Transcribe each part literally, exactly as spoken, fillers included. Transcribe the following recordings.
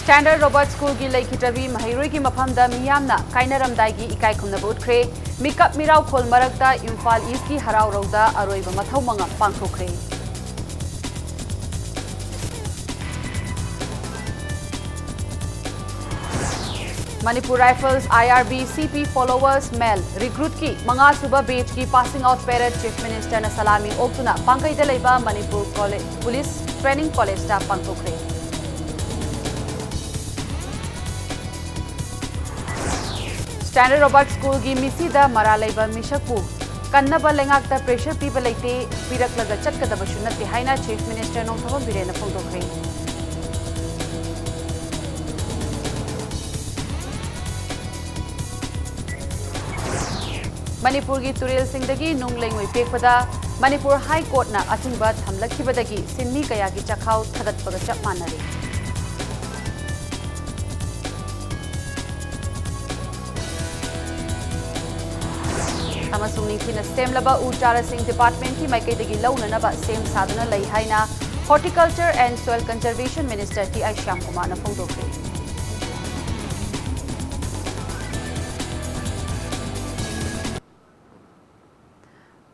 Standard Robert Schoolꯒꯤ ꯂꯩꯈꯤꯗ꯭ꯔꯕꯤ ꯃꯍꯩꯔꯣꯏꯒꯤ ꯃꯐꯝꯗ ꯃꯤꯌꯥꯝꯅ ꯀꯥꯏꯅꯔꯝꯗꯥꯏꯒꯤ ꯏꯀꯥꯏ ꯈꯨꯝꯅꯕ ꯎꯠꯈ꯭ꯔꯦ꯫ ꯃꯤꯀꯞ ꯃꯤꯔꯥꯎꯈꯣꯜ ꯃꯔꯛꯇ ꯏꯝꯐꯥꯜ ꯏꯁꯀꯤ ꯍꯔꯥꯎꯔꯧꯗ ꯑꯔꯣꯏꯕ ꯃꯊꯧ ꯃꯉꯝ ꯄꯥꯡꯊꯣꯛꯈ꯭ꯔꯦ꯫ Manipur Rifles, I R B, C P Followers, MEL recruitꯀꯤ ꯃꯉꯥꯁꯨꯕ batchꯀꯤ passing out parade Chief Ministerꯅ ꯁꯂꯥꯃꯤ ꯑꯣꯛꯇꯨꯅ ꯄꯥꯡꯒꯩꯗ ꯂꯩꯕ Manipur College, Police Training Collegeꯇ ꯄꯥꯡꯊꯣꯛꯈ꯭ꯔꯦ꯫ Standard Robert Schoolꯒꯤ ꯃꯤꯁꯤꯗ ꯃꯔꯥ ꯂꯩꯕ ꯃꯤꯁꯛꯄꯨ ꯀꯟꯅꯕ ꯂꯩꯉꯥꯛꯇ pressure ꯄꯤꯕ ꯂꯩꯇꯦ, ꯄꯤꯔꯛꯂꯒ ꯆꯠꯀꯗꯕꯁꯨ ꯅꯠꯇꯦ ꯍꯥꯏꯅ Chief Minister ꯅꯣꯡꯊꯣꯝꯕꯝ ꯕꯤꯔꯦꯟꯅ ꯐꯣꯡꯗꯣꯛꯈ꯭ꯔꯦ꯫ ꯃꯅꯤꯄꯨꯔꯒꯤ ꯇꯨꯔꯦꯜꯁꯤꯡꯗꯒꯤ ꯅꯨꯡ ꯂꯩꯉꯣꯏ ꯄꯦꯛꯄꯗ ꯃꯅꯤꯄꯨꯔ High Courtꯅ ꯑꯊꯤꯡꯕ ꯊꯝꯂꯛꯈꯤꯕꯗꯒꯤ ꯁꯤꯟꯃꯤ ꯀꯌꯥꯒꯤ ꯆꯥꯛꯈꯥꯎ ꯊꯥꯗꯠꯄꯒ ꯆꯞ ꯃꯥꯟꯅꯔꯦ꯫ ꯑꯃꯁꯨꯡ ꯅꯤꯡꯊꯤꯅ ꯁꯦꯝꯂꯕ ꯎ ꯆꯥꯔꯥꯁꯤꯡ departmentꯀꯤ ꯃꯥꯏꯀꯩꯗꯒꯤ ꯂꯧꯅꯅꯕ ꯁꯦꯝ ꯁꯥꯗꯨꯅ ꯂꯩ ꯍꯥꯏꯅ Horticulture and Soil Conservation Minister T I ꯁ꯭ꯌꯥꯝꯀꯨꯃꯥꯔꯅ ꯐꯣꯡꯗꯣꯛꯈ꯭ꯔꯦ꯫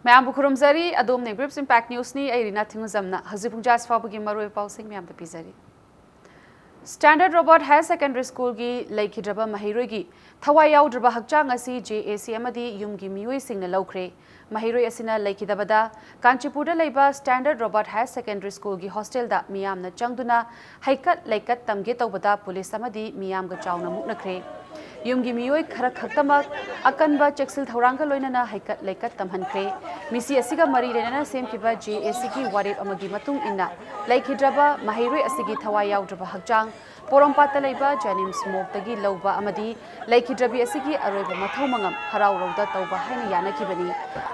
ꯃꯌꯥꯝꯕꯨ ꯈꯨꯔꯨꯝꯖꯔꯤ꯫ ꯑꯗꯣꯝꯅ Brief Impact Newsꯅꯤ꯫ ꯑꯩ ꯔꯤꯅꯥ ꯊꯤꯡꯉꯨꯖꯝꯅ ꯍꯧꯖꯤꯛ ꯄꯨꯡ ꯖꯥ ꯐꯥꯎꯕꯒꯤ ꯃꯔꯨꯑꯣꯏꯕ ꯄꯥꯎꯁꯤꯡ ꯃꯌꯥꯝꯗ ꯄꯤꯖꯔꯤ꯫ Standard Robert Higher Secondary Schoolꯒꯤ ꯂꯩꯈꯤꯗ꯭ꯔꯕ ꯃꯍꯩꯔꯣꯏꯒꯤ ꯊꯋꯥꯏ ꯌꯥꯎꯗ꯭ꯔꯕ ꯍꯛꯆꯥꯡ ꯑꯁꯤ J A C ꯑꯃꯗꯤ ꯌꯨꯝꯒꯤ ꯃꯤꯑꯣꯏꯁꯤꯡꯅ ꯂꯧꯈ꯭ꯔꯦ꯫ ꯃꯍꯩꯔꯣꯏ ꯑꯁꯤꯅ ꯂꯩꯈꯤꯗꯕꯗ ꯀꯥꯟꯆꯤꯄꯨꯔꯗ ꯂꯩꯕ Standard Robert Higher Secondary Schoolꯒꯤ hostelꯗ ꯃꯤꯌꯥꯝꯅ ꯆꯪꯗꯨꯅ ꯍꯩꯀꯠ ꯂꯩꯀꯠ ꯇꯝꯒꯦ ꯇꯧꯕꯗ ꯄꯨꯂꯤꯁ ꯑꯃꯗꯤ ꯃꯤꯌꯥꯝꯒ ꯆꯥꯎꯅ ꯃꯨꯛꯅꯈ꯭ꯔꯦ꯫ ꯌꯨꯝꯒꯤ ꯃꯤꯑꯣꯏ ꯈꯔ ꯈꯛꯇꯃꯛ ꯑꯀꯟꯕ ꯆꯦꯛꯁꯤꯜ ꯊꯧꯔꯥꯡꯒ ꯂꯣꯏꯅꯅ ꯍꯩꯀꯠ ꯂꯩꯀꯠ ꯇꯝꯍꯟꯈ꯭ꯔꯦ꯫ ꯃꯤꯁꯤ ꯑꯁꯤꯒ ꯃꯔꯤ ꯂꯩꯅꯅ ꯁꯦꯝꯈꯤꯕ J A Cꯒꯤ ꯋꯥꯔꯦꯞ ꯑꯃꯒꯤ ꯃꯇꯨꯡ ꯏꯟꯅ ꯂꯩꯈꯤꯗ꯭ꯔꯕ ꯃꯍꯩꯔꯣꯏ ꯑꯁꯤꯒꯤ ꯊꯋꯥꯏ ꯌꯥꯎꯗ꯭ꯔꯕ ꯍꯛꯆꯥꯡ ꯄꯣꯔꯣꯝꯄꯥꯠꯇ ꯂꯩꯕ JNIMS morgueꯇꯒꯤ ꯂꯧꯕ ꯑꯃꯗꯤ ꯂꯩꯈꯤꯗ꯭ꯔꯕꯤ ꯑꯁꯤꯒꯤ ꯑꯔꯣꯏꯕ ꯃꯊꯧ ꯃꯉꯝ ꯍꯔꯥꯎꯔꯧꯗ ꯇꯧꯕ ꯍꯥꯏꯅ ꯌꯥꯅꯈꯤꯕꯅꯤ꯫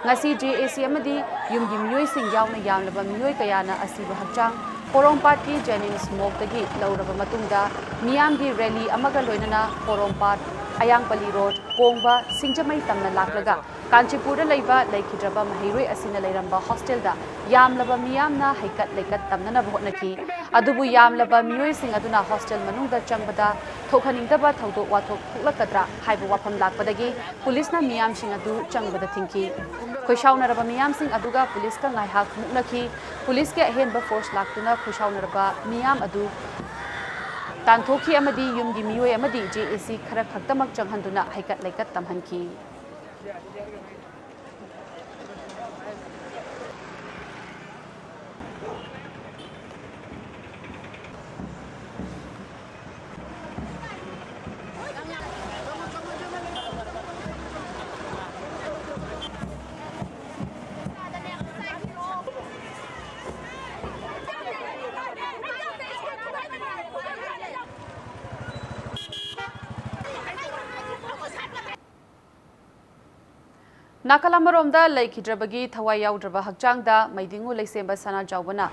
ꯉꯁꯤ J A C ꯑꯃꯗꯤ ꯌꯨꯝꯒꯤ ꯃꯤꯑꯣꯏꯁꯤꯡ ꯌꯥꯎꯅ ꯌꯥꯝꯂꯕ ꯃꯤꯑꯣꯏ ꯀꯌꯥꯅ ꯑꯁꯤꯕ ꯍꯛꯆꯥꯡ ꯄꯣꯔꯣꯝꯄꯥꯠꯀꯤ JNIMS morgueꯇꯒꯤ ꯂꯧꯔꯕ ꯃꯇꯨꯡꯗ ꯃꯤꯌꯥꯝꯒꯤ rally ꯑꯃꯒ ꯂꯣꯏꯅꯅ ꯄꯣꯔꯣꯝꯄꯥꯠ, ꯑꯌꯥꯡꯄꯜꯂꯤ road, ꯀꯣꯡꯕ, ꯁꯤꯡꯖꯃꯩ ꯇꯝꯅ ꯂꯥꯛꯂꯒ ꯀꯥꯟꯆꯤꯄꯨꯔꯗ ꯂꯩꯕ ꯂꯩꯈꯤꯗ꯭ꯔꯕ ꯃꯍꯩꯔꯣꯏ ꯑꯁꯤꯅ ꯂꯩꯔꯝꯕ hostelꯗ ꯌꯥꯝꯂꯕ ꯃꯤꯌꯥꯝꯅ ꯍꯩꯀꯠ ꯂꯩꯀꯠ ꯇꯝꯅꯅꯕ ꯍꯣꯠꯅꯈꯤ꯫ ꯑꯗꯨꯕꯨ ꯌꯥꯝꯂꯕ ꯃꯤꯑꯣꯏꯁꯤꯡ ꯑꯗꯨꯅ ꯍꯣꯁꯇꯦꯜ ꯃꯅꯨꯡꯗ ꯆꯪꯕꯗ ꯊꯣꯛꯍꯟꯅꯤꯡꯗꯕ ꯊꯧꯗꯣꯛ ꯋꯥꯊꯣꯛ ꯊꯣꯛꯂꯛꯀꯗ꯭ꯔꯥ ꯍꯥꯏꯕ ꯋꯥꯐꯝ ꯂꯥꯛꯄꯗꯒꯤ ꯄꯨꯂꯤꯁꯅ ꯃꯤꯌꯥꯝꯁꯤꯡ ꯑꯗꯨ ꯆꯪꯕꯗ ꯊꯤꯡꯈꯤ꯫ ꯈꯣꯏꯁꯥꯎꯅꯔꯕ ꯃꯤꯌꯥꯝꯁꯤꯡ ꯑꯗꯨꯒ ꯄꯨꯂꯤꯁꯀ ꯉꯥꯏꯍꯥꯛ ꯃꯨꯛꯅꯈꯤ꯫ ꯄꯨꯂꯤꯁꯀꯤ ꯑꯍꯦꯟꯕ ꯐꯣꯔꯁ ꯂꯥꯛꯇꯨꯅ ꯈꯣꯏꯁꯥꯎꯅꯔꯕ ꯃꯤꯌꯥꯝ ꯑꯗꯨ ꯇꯥꯟꯊꯣꯛꯈꯤ ꯑꯃꯗꯤ ꯌꯨꯝꯒꯤ ꯃꯤꯑꯣꯏ ꯑꯃꯗꯤ ꯖꯦ ꯑꯦ ꯁꯤ ꯈꯔ ꯈꯛꯇꯃꯛ ꯆꯪꯍꯟꯗꯨꯅ ꯍꯩꯀꯠ ꯂꯩꯀꯠ ꯇꯝꯍꯟꯈꯤ꯫ ꯅꯥꯀꯜ ꯑꯃꯔꯣꯝꯗ, ꯂꯩꯈꯤꯗ꯭ꯔꯕꯒꯤ ꯊꯋꯥꯏ ꯌꯥꯎꯗ꯭ꯔꯕ ꯍꯛꯆꯥꯡꯗ ꯃꯩꯗꯤꯡꯉꯨ ꯂꯩꯁꯦꯝꯕ ꯁꯅꯥꯖꯥꯎꯕꯅ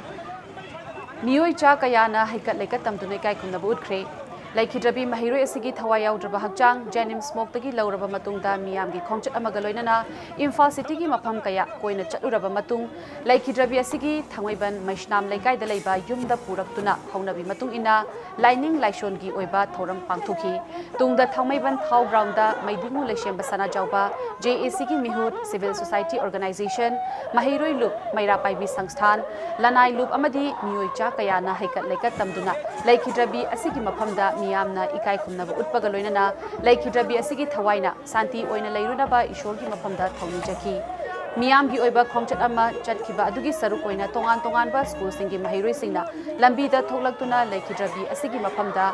ꯃꯤꯑꯣꯏ ꯆꯥ ꯀꯌꯥꯅ ꯍꯩꯀꯠ ꯂꯩꯀꯠ ꯇꯝꯗꯨꯅ ꯏꯀꯥꯏ ꯈꯨꯝꯅꯕ ꯎꯠꯈ꯭ꯔꯦ꯫ ꯂꯩꯈꯤꯗ꯭ꯔꯕꯤ ꯃꯍꯩꯔꯣꯏ ꯑꯁꯤꯒꯤ ꯊꯋꯥꯏ ꯌꯥꯎꯗ꯭ꯔꯕ ꯍꯛꯆꯥꯡ JNIMS ꯃꯣꯛꯇꯒꯤ ꯂꯧꯔꯕ ꯃꯇꯨꯡꯗ ꯃꯤꯌꯥꯝꯒꯤ ꯈꯣꯡꯆꯠ ꯑꯃꯒ ꯂꯣꯏꯅꯅ ꯏꯝꯐꯥꯜ ꯁꯤꯇꯤꯒꯤ ꯃꯐꯝ ꯀꯌꯥ ꯀꯣꯏꯅ ꯆꯠꯂꯨꯔꯕ ꯃꯇꯨꯡ, ꯂꯩꯈꯤꯗ꯭ꯔꯕꯤ ꯑꯁꯤꯒꯤ ꯊꯥꯡꯃꯩꯕꯟ ꯃꯩꯁꯅꯥꯝ ꯂꯩꯀꯥꯏꯗ ꯂꯩꯕ ꯌꯨꯝꯗ ꯄꯨꯔꯛꯇꯨꯅ ꯍꯧꯅꯕꯤ ꯃꯇꯨꯡ ꯏꯟꯅ ꯂꯥꯏꯅꯤꯡ ꯂꯥꯏꯁꯣꯟꯒꯤ ꯑꯣꯏꯕ ꯊꯧꯔꯝ ꯄꯥꯡꯊꯣꯛꯈꯤ꯫ ꯇꯨꯡꯗ ꯊꯥꯡꯃꯩꯕꯟ ꯊꯥꯎ ꯒ꯭ꯔꯥꯎꯟꯗ ꯃꯩꯗꯤꯡꯉꯨ ꯂꯩꯁꯦꯝꯕ ꯁꯅꯥꯖꯥꯎꯕ, JACꯒꯤ ꯃꯤꯍꯨꯠ, civil society organization, ꯃꯍꯩꯔꯣꯏ ꯂꯨꯞ, ꯃꯩꯔꯥ ꯄꯥꯏꯕꯤ ꯁꯪꯁꯊꯥꯟ, ꯂꯅꯥꯏ ꯂꯨꯞ ꯑꯃꯗꯤ ꯃꯤꯑꯣꯏ ꯆꯥ ꯀꯌꯥꯅ ꯍꯩꯀꯠ ꯂꯩꯀꯠ ꯇꯝꯗꯨꯅ ꯂꯩꯈꯤꯗ꯭ꯔꯕꯤ ꯑꯁꯤꯒꯤ ꯃꯐꯝꯗ ꯃꯤꯌꯥꯝꯅ ꯏꯀꯥꯏ ꯈꯨꯝꯅꯕ ꯎꯠꯄꯒ ꯂꯣꯏꯅꯅ ꯂꯩꯈꯤꯗ꯭ꯔꯕꯤ ꯑꯁꯤꯒꯤ ꯊꯋꯥꯏꯅ ꯁꯥꯟꯇꯤ ꯑꯣꯏꯅ ꯂꯩꯔꯨꯅꯕ ꯏꯁꯣꯔꯒꯤ ꯃꯐꯝꯗ ꯊꯧꯅꯤꯖꯈꯤ꯫ ꯃꯤꯌꯥꯝꯒꯤ ꯑꯣꯏꯕ ꯈꯣꯡꯆꯠ ꯑꯃ ꯆꯠꯈꯤꯕ ꯑꯗꯨꯒꯤ ꯁꯔꯨꯛ ꯑꯣꯏꯅ ꯇꯣꯉꯥꯟ ꯇꯣꯉꯥꯟꯕ ꯁ꯭ꯀꯨꯜꯁꯤꯡꯒꯤ ꯃꯍꯩꯔꯣꯏꯁꯤꯡꯅ ꯂꯝꯕꯤꯗ ꯊꯣꯛꯂꯛꯇꯨꯅ ꯂꯩꯈꯤꯗ꯭ꯔꯕꯤ ꯑꯁꯤꯒꯤ ꯃꯐꯝꯗ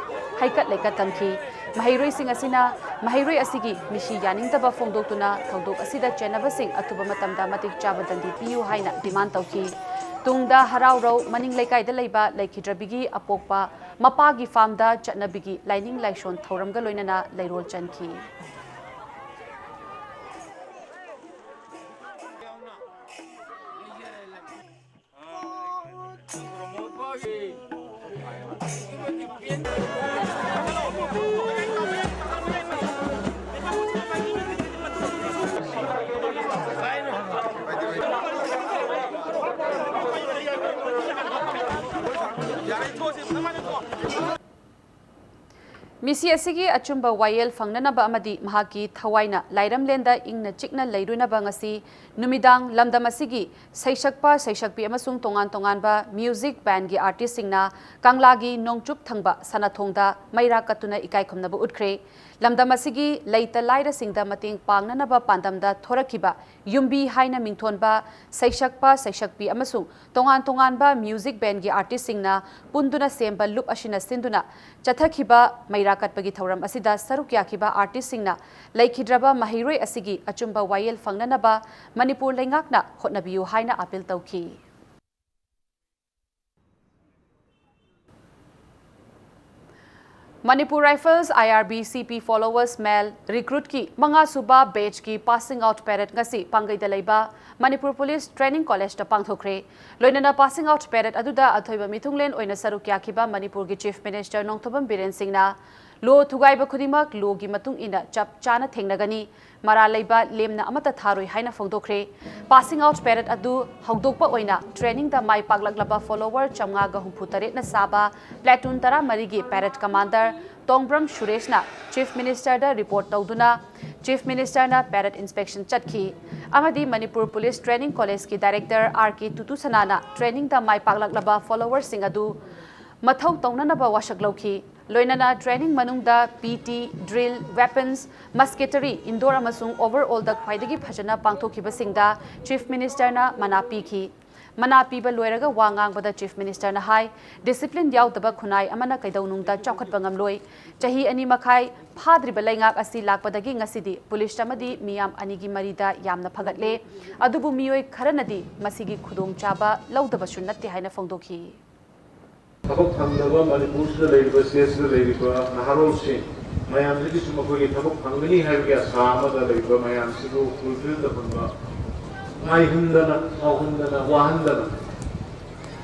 ꯍꯩꯀꯠ ꯂꯩꯀꯠ ꯇꯝꯈꯤ꯫ ꯃꯍꯩꯔꯣꯏꯁꯤꯡ ꯑꯁꯤꯅ ꯃꯍꯩꯔꯣꯏ ꯑꯁꯤꯒꯤ ꯃꯤꯁꯤ ꯌꯥꯅꯤꯡꯗꯕ ꯐꯣꯡꯗꯣꯛꯇꯨꯅ ꯊꯧꯗꯣꯛ ꯑꯁꯤꯗ ꯆꯦꯟꯅꯕꯁꯤꯡ ꯑꯊꯨꯕ ꯃꯇꯝꯗ ꯃꯇꯤꯛ ꯆꯥꯕ ꯗꯟꯗꯤ ꯄꯤꯌꯨ ꯍꯥꯏꯅ ꯗꯤꯃꯥꯟ ꯇꯧꯈꯤ꯫ ꯇꯨꯡꯗ ꯍꯔꯥꯎꯔꯧ ꯃꯅꯤꯡ ꯂꯩꯀꯥꯏꯗ ꯂꯩꯕ ꯂꯩꯈꯤꯗ꯭ꯔꯕꯤꯒꯤ ꯑꯄꯣꯛꯄ ꯃꯄꯥꯒꯤ ꯐꯥꯝꯗ ꯆꯠꯅꯕꯤꯒꯤ ꯂꯥꯏꯅꯤꯡ ꯂꯥꯏꯁꯣꯟ ꯊꯧꯔꯝꯒ ꯂꯣꯏꯅꯅ ꯂꯩꯔꯣꯜ ꯆꯟꯈꯤ꯫ ꯃꯤꯁꯤ ꯑꯁꯤꯒꯤ ꯑꯆꯨꯝꯕ ꯋꯥꯌꯦꯜ ꯐꯪꯅꯅꯕ ꯑꯃꯗꯤ ꯃꯍꯥꯛꯀꯤ ꯊꯋꯥꯏꯅ ꯂꯥꯏꯔꯝꯂꯦꯟꯗ ꯏꯪꯅ ꯆꯤꯛꯅ ꯂꯩꯔꯨꯅꯕ ꯉꯁꯤ ꯅꯨꯃꯤꯗꯥꯡ ꯂꯝꯗꯝ ꯑꯁꯤꯒꯤ ꯁꯩꯁꯛꯄ, ꯁꯩꯁꯛꯄꯤ ꯑꯃꯁꯨꯡ ꯇꯣꯉꯥꯟ ꯇꯣꯉꯥꯟꯕ ꯃ꯭ꯌꯨꯖꯤꯛ ꯕꯦꯟꯒꯤ ꯑꯥꯔꯇꯤꯁꯁꯤꯡꯅ ꯀꯪꯂꯥꯒꯤ ꯅꯣꯡꯆꯨꯞ ꯊꯪꯕ ꯁꯅꯥꯊꯣꯡꯗ ꯃꯩꯔꯥ ꯀꯠꯇꯨꯅ ꯏꯀꯥꯏ ꯈꯨꯝꯅꯕ ꯎꯠꯈ꯭ꯔꯦ꯫ ꯂꯝꯗꯝ ꯑꯁꯤꯒꯤ ꯂꯩꯇ ꯂꯥꯏꯔꯁꯤꯡꯗ ꯃꯇꯦꯡ ꯄꯥꯡꯅꯅꯕ ꯄꯥꯟꯗꯝꯗ ꯊꯣꯔꯛꯈꯤꯕ ꯌꯨꯝꯕꯤ ꯍꯥꯏꯅ ꯃꯤꯡꯊꯣꯟꯕ ꯁꯩꯁꯛꯄ, ꯁꯩꯁꯛꯄꯤ ꯑꯃꯁꯨꯡ ꯇꯣꯉꯥꯟ ꯇꯣꯉꯥꯟꯕ ꯃ꯭ꯌꯨꯖꯤꯛ ꯕꯦꯟꯒꯤ ꯑꯥꯔꯇꯤꯁꯁꯤꯡꯅ ꯄꯨꯟꯗꯨꯅ ꯁꯦꯝꯕ ꯂꯨꯞ ꯑꯁꯤꯅ ꯁꯤꯟꯗꯨꯅ ꯆꯠꯊꯈꯤꯕ ꯃꯩꯔꯥ ꯀꯠꯄꯒꯤ ꯊꯧꯔꯝ ꯑꯁꯤꯗ ꯁꯔꯨꯛ ꯌꯥꯈꯤꯕ ꯑꯥꯔꯇꯤꯁꯁꯤꯡꯅ ꯂꯩꯈꯤꯗ꯭ꯔꯕ ꯃꯍꯩꯔꯣꯏ ꯑꯁꯤꯒꯤ ꯑꯆꯨꯝꯕ ꯋꯥꯌꯦꯜ ꯐꯪꯅꯅꯕ ꯃꯅꯤꯄꯨꯔ ꯂꯩꯉꯥꯛꯅ ꯍꯣꯠꯅꯕꯤꯌꯨ ꯍꯥꯏꯅ ꯑꯥꯄꯤꯜ ꯇꯧꯈꯤ꯫ Manipur rifles, IRB, CP followers male recruitꯀꯤ ꯃꯉꯥꯁꯨꯕ batchꯀꯤ passing out parade ꯉꯁꯤ ꯄꯥꯡꯒꯩꯗ ꯂꯩꯕ ꯃꯅꯤꯄꯨꯔ ꯄꯨꯂꯤꯁ ꯇ꯭ꯔꯦꯅꯤꯡ ꯀꯣꯂꯦꯖꯇ ꯄꯥꯡꯊꯣꯛꯈ꯭ꯔꯦ꯫ ꯂꯣꯏꯅꯅ passing out parade ꯑꯗꯨꯗ ꯑꯊꯣꯏꯕ ꯃꯤꯊꯨꯡꯂꯦꯟ ꯑꯣꯏꯅ ꯁꯔꯨꯛ ꯌꯥꯈꯤꯕ ꯃꯅꯤꯄꯨꯔꯒꯤ Chief Minister ꯅꯣꯡꯊꯣꯝꯕꯝ ꯕꯤꯔꯦꯟ ꯁꯤꯡꯅ ꯂꯣ ꯊꯨꯒꯥꯏꯕ ꯈꯨꯗꯤꯡꯃꯛ ꯂꯣꯒꯤ ꯃꯇꯨꯡ ꯏꯟꯅ ꯆꯞ ꯆꯥꯅ ꯊꯦꯡꯅꯒꯅꯤ, ꯃꯔꯥꯜ ꯂꯩꯕ ꯂꯦꯝꯅ ꯑꯃꯠꯇ ꯊꯥꯔꯣꯏ ꯍꯥꯏꯅ ꯐꯣꯡꯗꯣꯛꯈ꯭ꯔꯦ꯫ Passing out parade ꯑꯗꯨ ꯍꯧꯗꯣꯛꯄ ꯑꯣꯏꯅ ꯇ꯭ꯔꯦꯅꯤꯡꯗ ꯃꯥꯏ ꯄꯥꯛꯂꯛꯂꯕ follower ꯆꯥꯝꯃꯉꯥꯒ ꯍꯨꯝꯐꯨ ꯇꯔꯦꯠꯅ ꯁꯥꯕ platoon ꯇꯔꯥꯃꯔꯤꯒꯤ parade commander ꯇꯣꯡꯕ꯭ꯔꯝ ꯁꯨꯔꯦꯁꯅ Chief Ministerꯗ report ꯇꯧꯗꯨꯅ Chief Ministerꯅ parade inspection ꯆꯠꯈꯤ ꯑꯃꯗꯤ ꯃꯅꯤꯄꯨꯔ ꯄꯨꯂꯤꯁ ꯇ꯭ꯔꯦꯅꯤꯡ ꯀꯣꯂꯦꯖꯀꯤ director R K ꯇꯨꯇꯨꯁꯅꯥꯅ ꯇ꯭ꯔꯦꯅꯤꯡꯗ ꯃꯥꯏ ꯄꯥꯛꯂꯛꯂꯕ followerꯁꯤꯡ ꯑꯗꯨ ꯃꯊꯧ ꯇꯧꯅꯅꯕ ꯋꯥꯁꯛ ꯂꯧꯈꯤ꯫ ꯂꯣꯏꯅꯅ ꯇ꯭ꯔꯦꯅꯤꯡ ꯃꯅꯨꯡꯗ PT, drill, weapons, musketry, indoor ꯑꯃꯁꯨꯡ overallꯗ ꯈ꯭ꯋꯥꯏꯗꯒꯤ ꯐꯖꯅ ꯄꯥꯡꯊꯣꯛꯈꯤꯕꯁꯤꯡꯗ Chief Ministerꯅ ꯃꯅꯥ ꯄꯤꯈꯤ꯫ ꯃꯅꯥ ꯄꯤꯕ ꯂꯣꯏꯔꯒ ꯋꯥ ꯉꯥꯡꯕꯗ Chief Ministerꯅ ꯍꯥꯏ, discipline ꯌꯥꯎꯗꯕ ꯈꯨꯟꯅꯥꯏ ꯑꯃꯅ ꯀꯩꯗꯧꯅꯨꯡꯗ ꯆꯥꯎꯈꯠꯄ ꯉꯝꯂꯣꯏ꯫ ꯆꯍꯤ ꯑꯅꯤ ꯃꯈꯥꯏ ꯐꯥꯗ꯭ꯔꯤꯕ ꯂꯩꯉꯥꯛ ꯑꯁꯤ ꯂꯥꯛꯄꯗꯒꯤ ꯉꯁꯤꯗꯤ ꯄꯨꯂꯤꯁ ꯑꯃꯗꯤ ꯃꯤꯌꯥꯝ ꯑꯅꯤꯒꯤ ꯃꯔꯤꯗ ꯌꯥꯝꯅ ꯐꯒꯠꯂꯦ꯫ ꯑꯗꯨꯕꯨ ꯃꯤꯑꯣꯏ ꯈꯔꯅꯗꯤ ꯃꯁꯤꯒꯤ ꯈꯨꯗꯣꯡꯆꯥꯕ ꯂꯧꯗꯕꯁꯨ ꯅꯠꯇꯦ ꯍꯥꯏꯅ ꯐꯣꯡꯗꯣꯛꯈꯤ꯫ ꯊꯕꯛ ꯐꯪꯗꯕ ꯃꯅꯤꯄꯨꯔꯁꯤꯗ ꯂꯩꯔꯤꯕ, stateꯁꯤꯗ ꯂꯩꯔꯤꯕ ꯅꯍꯥꯔꯣꯜꯁꯤꯡ ꯃꯌꯥꯝꯁꯤꯒꯤꯁꯨ ꯃꯈꯣꯏꯒꯤ ꯊꯕꯛ ꯐꯪꯒꯅꯤ ꯍꯥꯏꯕꯒꯤ ꯑꯁꯥ ꯑꯃꯗ ꯂꯩꯕ ꯃꯌꯥꯝꯁꯤꯕꯨ fulfill ꯇꯧꯍꯟꯕ, ꯉꯥꯏꯍꯟꯗꯅ, ꯁꯥꯎꯍꯟꯗꯅ, ꯋꯥꯍꯟꯗꯅ,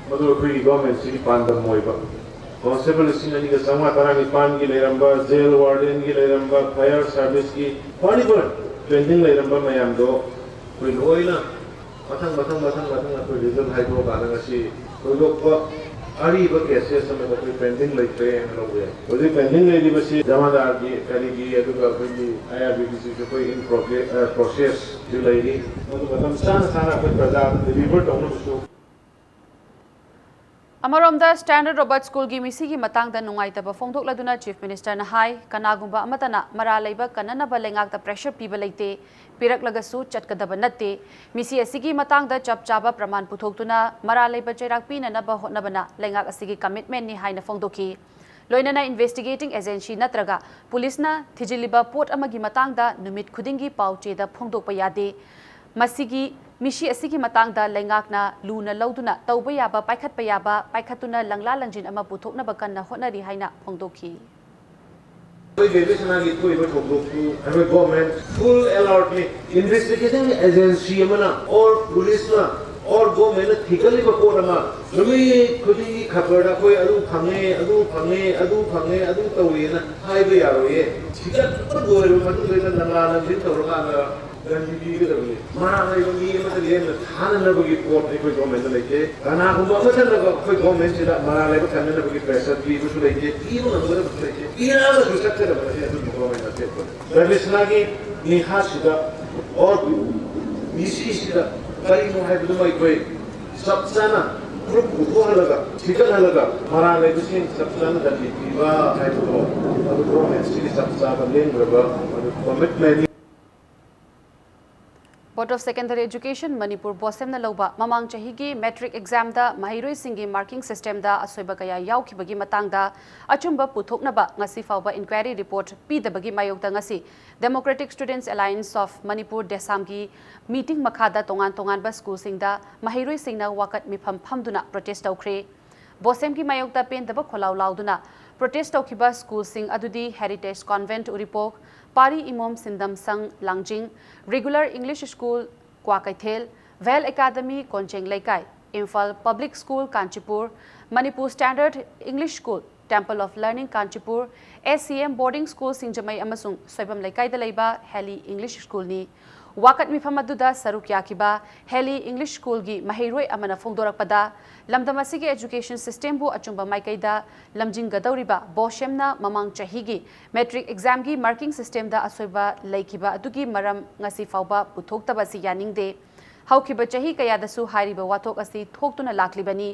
ꯃꯗꯨ ꯑꯩꯈꯣꯏꯒꯤ governmentꯁꯤꯒꯤ ꯄꯥꯟꯗꯝ ꯑꯣꯏꯕ꯫ Constable ꯂꯤꯁꯤꯡ ꯑꯅꯤꯒ ꯆꯥꯝꯃꯉꯥ ꯇꯔꯥꯅꯤꯄꯥꯟꯒꯤ ꯂꯩꯔꯝꯕ, jail wardenꯒꯤ ꯂꯩꯔꯝꯕ, fire serviceꯀꯤ, whatever pending ꯂꯩꯔꯝꯕ ꯃꯌꯥꯝꯗꯣ ꯑꯩꯈꯣꯏ ꯂꯣꯏꯅ ꯃꯊꯪ, ꯃꯊꯪ, ꯃꯊꯪ, ꯃꯊꯪ ꯑꯩꯈꯣꯏ result ꯍꯥꯏꯗꯣꯛꯑꯀꯥꯟꯗ ꯉꯁꯤ ꯊꯣꯏꯗꯣꯛꯄ ꯑꯔꯤꯕ cases ꯑꯃꯗ ꯑꯩꯈꯣꯏ pending ꯂꯩꯇ꯭ꯔꯦ ꯍꯥꯏꯅ ꯂꯧꯕ ꯌꯥꯏ꯫ ꯍꯧꯖꯤꯛ pending ꯂꯩꯔꯤꯕꯁꯤ ꯖꯃꯥꯗꯥꯔꯒꯤ, ꯀꯔꯤꯒꯤ, ꯑꯗꯨꯒ ꯑꯩꯈꯣꯏꯒꯤ IRBBCꯁꯨ ꯑꯩꯈꯣꯏ in progress, ꯑ, processꯁꯨ ꯂꯩꯔꯤ꯫ ꯃꯗꯨ ꯃꯇꯝ ꯆꯥꯅ ꯆꯥꯅ ꯑꯩꯈꯣꯏ ꯄ꯭ꯔꯖꯥꯗ deliver ꯇꯧꯅꯕꯁꯨ ꯑꯃꯔꯣꯝꯗ, Standard Robert Schoolꯒꯤ ꯃꯤꯁꯤꯒꯤ ꯃꯇꯥꯡꯗ ꯅꯨꯡꯉꯥꯏꯇꯕ ꯐꯣꯡꯗꯣꯛꯂꯗꯨꯅ Chief Ministerꯅ ꯍꯥꯏ, ꯀꯅꯥꯒꯨꯝꯕ ꯑꯃꯠꯇꯅ ꯃꯔꯥꯜ ꯂꯩꯕ ꯀꯟꯅꯅꯕ ꯂꯩꯉꯥꯛꯇ pressure ꯄꯤꯕ ꯂꯩꯇꯦ, ꯄꯤꯔꯛꯂꯒꯁꯨ ꯆꯠꯀꯗꯕ ꯅꯠꯇꯦ꯫ ꯃꯤꯁꯤ ꯑꯁꯤꯒꯤ ꯃꯇꯥꯡꯗ ꯆꯞ ꯆꯥꯕ ꯄ꯭ꯔꯃꯥꯟ ꯄꯨꯊꯣꯛꯇꯨꯅ ꯃꯔꯥꯜ ꯂꯩꯕ ꯆꯩꯔꯥꯛ ꯄꯤꯅꯅꯕ ꯍꯣꯠꯅꯕꯅ ꯂꯩꯉꯥꯛ ꯑꯁꯤꯒꯤ commitmentꯅꯤ ꯍꯥꯏꯅ ꯐꯣꯡꯗꯣꯛꯈꯤ꯫ ꯂꯣꯏꯅꯅ investigating agency ꯅꯠꯇ꯭ꯔꯒ ꯄꯨꯂꯤꯁꯅ ꯊꯤꯖꯤꯜꯂꯤꯕ ꯄꯣꯠ ꯑꯃꯒꯤ ꯃꯇꯥꯡꯗ ꯅꯨꯃꯤꯠ ꯈꯨꯗꯤꯡꯒꯤ ꯄꯥꯎ ꯆꯦꯗ ꯐꯣꯡꯗꯣꯛꯄ ꯌꯥꯗꯦ꯫ ꯃꯁꯤꯒꯤ, ꯃꯤꯁꯤ ꯑꯁꯤꯒꯤ ꯃꯇꯥꯡꯗ ꯂꯩꯉꯥꯛꯅ ꯂꯨꯅ ꯂꯧꯗꯨꯅ ꯇꯧꯕ ꯌꯥꯕ ꯄꯥꯏꯈꯠꯄ ꯌꯥꯕ ꯄꯥꯏꯈꯠꯇꯨꯅ ꯂꯪꯂꯥ ꯂꯪꯖꯤꯟ ꯑꯃ ꯄꯨꯊꯣꯛꯅꯕ ꯀꯟꯅ ꯍꯣꯠꯅꯔꯤ ꯍꯥꯏꯅ ꯐꯣꯡꯗꯣꯛꯈꯤ꯫ ꯑꯩꯈꯣꯏ ꯕꯦꯕꯤ ꯁꯅꯥꯒꯤ ꯊꯣꯛꯏꯕ ꯊꯧꯗꯣꯛꯇꯨ ꯑꯩꯈꯣꯏ government full alertꯅꯤ꯫ Investigating agency ꯑꯃꯅ or ꯄꯨꯂꯤꯁꯅ or governmentꯅ ꯊꯤꯒꯠꯂꯤꯕ ꯄꯣꯠ ꯑꯃ ꯅꯨꯃꯤꯠ ꯈꯨꯗꯤꯡꯒꯤ ꯈꯕꯔꯗ ꯑꯩꯈꯣꯏ ꯑꯗꯨ ꯐꯪꯉꯦ, ꯑꯗꯨ ꯐꯪꯉꯦ, ꯑꯗꯨ ꯐꯪꯉꯦ, ꯑꯗꯨ ꯇꯧꯋꯦꯅ ꯍꯥꯏꯕ ꯌꯥꯔꯣꯏꯌꯦ꯫ ꯊꯤꯒꯠꯄ ꯂꯣꯏꯔꯕ ꯃꯇꯨꯡꯗ ꯅꯪꯂꯥ ꯅꯪꯁꯤꯟ ꯇꯧꯔꯀꯥꯟꯗ ꯗꯟꯗꯤ ꯄꯤꯒꯗꯕꯅꯤ꯫ ꯃꯔꯥꯜ ꯂꯩꯕ ꯃꯤ ꯑꯃꯠꯇ ꯂꯦꯝꯅ ꯊꯥꯅꯅꯕꯒꯤ ꯄꯣꯠ ꯑꯩꯈꯣꯏ governmentꯗ ꯂꯩꯇꯦ꯫ ꯀꯅꯥꯒꯨꯝꯕ ꯑꯃꯠꯇꯅ ꯑꯩꯈꯣꯏ governmentꯁꯤꯗ ꯃꯔꯥꯜ ꯂꯩꯕ ꯀꯟꯅꯅꯕꯒꯤ pressure ꯄꯤꯕꯁꯨ ꯂꯩꯇꯦ, ꯄꯤꯕ ꯉꯝꯒꯗꯕꯁꯨ ꯂꯩꯇꯦ꯫ ꯄꯤꯔꯛꯑꯒꯁꯨ ꯆꯠꯀꯗꯕ ꯅꯠꯇꯦ ꯑꯗꯨꯒꯤ government ꯑꯇꯦꯛꯄꯗ꯫ ꯔꯕꯤꯁꯅꯥꯒꯤ ꯅꯤꯍꯥꯁꯤꯗ or ꯃꯤꯁꯤꯁꯤꯗ ꯀꯔꯤꯅꯣ ꯍꯥꯏꯕꯗꯨꯃ ꯑꯩꯈꯣꯏ ꯆꯞ ꯆꯥꯅ proof ꯄꯨꯊꯣꯛꯍꯜꯂꯒ, ꯊꯤꯒꯠꯍꯜꯂꯒ ꯃꯔꯥꯜ ꯂꯩꯕꯁꯤꯡ ꯆꯞ ꯆꯥꯅ ꯗꯟꯗꯤ ꯄꯤꯕ ꯍꯥꯏꯕꯗꯣ ꯑꯗꯨ governmentꯁꯤꯒꯤ ꯆꯞ ꯆꯥꯕ ꯂꯦꯡꯗ꯭ꯔꯕ ꯑꯗꯨ commitmentꯅꯤ꯫ Board of Secondary Education Manipur, BOSEMꯅ ꯂꯧꯕ ꯃꯃꯥꯡ ꯆꯍꯤꯒꯤ matric examꯗ ꯃꯍꯩꯔꯣꯏꯁꯤꯡꯒꯤ marking systemꯗ ꯑꯁꯣꯏꯕ ꯀꯌꯥ ꯌꯥꯎꯈꯤꯕꯒꯤ ꯃꯇꯥꯡꯗ ꯑꯆꯨꯝꯕ ꯄꯨꯊꯣꯛꯅꯕ ꯉꯁꯤ ꯐꯥꯎꯕ inquiry report ꯄꯤꯗꯕꯒꯤ ꯃꯥꯌꯣꯛꯇ ꯉꯁꯤ Democratic Students Alliance of Manipur, DESAMꯒꯤ meeting ꯃꯈꯥꯗ ꯇꯣꯉꯥꯟ ꯇꯣꯉꯥꯟꯕ schoolꯁꯤꯡꯗ ꯃꯍꯩꯔꯣꯏꯁꯤꯡꯅ ꯋꯥꯀꯠ ꯃꯤꯐꯝ ꯐꯝꯗꯨꯅ protest ꯇꯧꯈ꯭ꯔꯦ꯫ BOSEMꯒꯤ ꯃꯥꯌꯣꯛꯇ ꯄꯦꯟꯗꯕ ꯈꯣꯜꯂꯥꯎ ꯂꯥꯎꯗꯨꯅ protest ꯇꯧꯈꯤꯕ schoolꯁꯤꯡ ꯑꯗꯨꯗꯤ Heritage Convent ꯎꯔꯤꯄꯣꯛ, ꯄꯥꯔꯤ ꯏꯃꯣꯝ ꯁꯤꯟꯗꯝꯁꯪ ꯂꯥꯡꯖꯤꯡ, Regular English School Kwakeithel, Well Academy ꯀꯣꯟꯖꯦꯡ ꯂꯩꯀꯥꯏ, Imphal Public School Kanchipur, Manipur Standard English School, Temple of Learning Kanchipur, SCM Boarding School ꯁꯤꯡꯖꯃꯩ ꯑꯃꯁꯨꯡ ꯁꯣꯏꯕꯝ ꯂꯩꯀꯥꯏꯗ ꯂꯩꯕ Heli English Schoolꯅꯤ꯫ ꯋꯥꯀꯠ ꯃꯤꯐꯝ ꯑꯗꯨꯗ ꯁꯔꯨꯛ ꯌꯥꯈꯤꯕ ꯍꯦꯂꯤ ꯏꯪꯂꯤꯁ ꯁ꯭ꯀꯨꯜꯒꯤ ꯃꯍꯩꯔꯣꯏ ꯑꯃꯅ ꯐꯣꯡꯗꯣꯔꯛꯄꯗ, ꯂꯝꯗꯝ ꯑꯁꯤꯒꯤ education system ꯕꯨ ꯑꯆꯨꯝꯕ ꯃꯥꯏꯀꯩꯗ ꯂꯝꯖꯤꯡꯒꯗꯧꯔꯤꯕ ꯕꯣꯁꯦꯝꯅ ꯃꯃꯥꯡ ꯆꯍꯤꯒꯤ matric exam ꯒꯤ marking system ꯗ ꯑꯁꯣꯏꯕ ꯂꯩꯈꯤꯕ ꯑꯗꯨꯒꯤ ꯃꯔꯝ ꯉꯁꯤ ꯐꯥꯎꯕ ꯄꯨꯊꯣꯛꯇꯕ ꯑꯁꯤ ꯌꯥꯅꯤꯡꯗꯦ꯫ ꯍꯧꯈꯤꯕ ꯆꯍꯤ ꯀꯌꯥꯗꯁꯨ ꯍꯥꯏꯔꯤꯕ ꯋꯥꯊꯣꯛ ꯑꯁꯤ ꯊꯣꯛꯇꯨꯅ ꯂꯥꯛꯂꯤꯕꯅꯤ꯫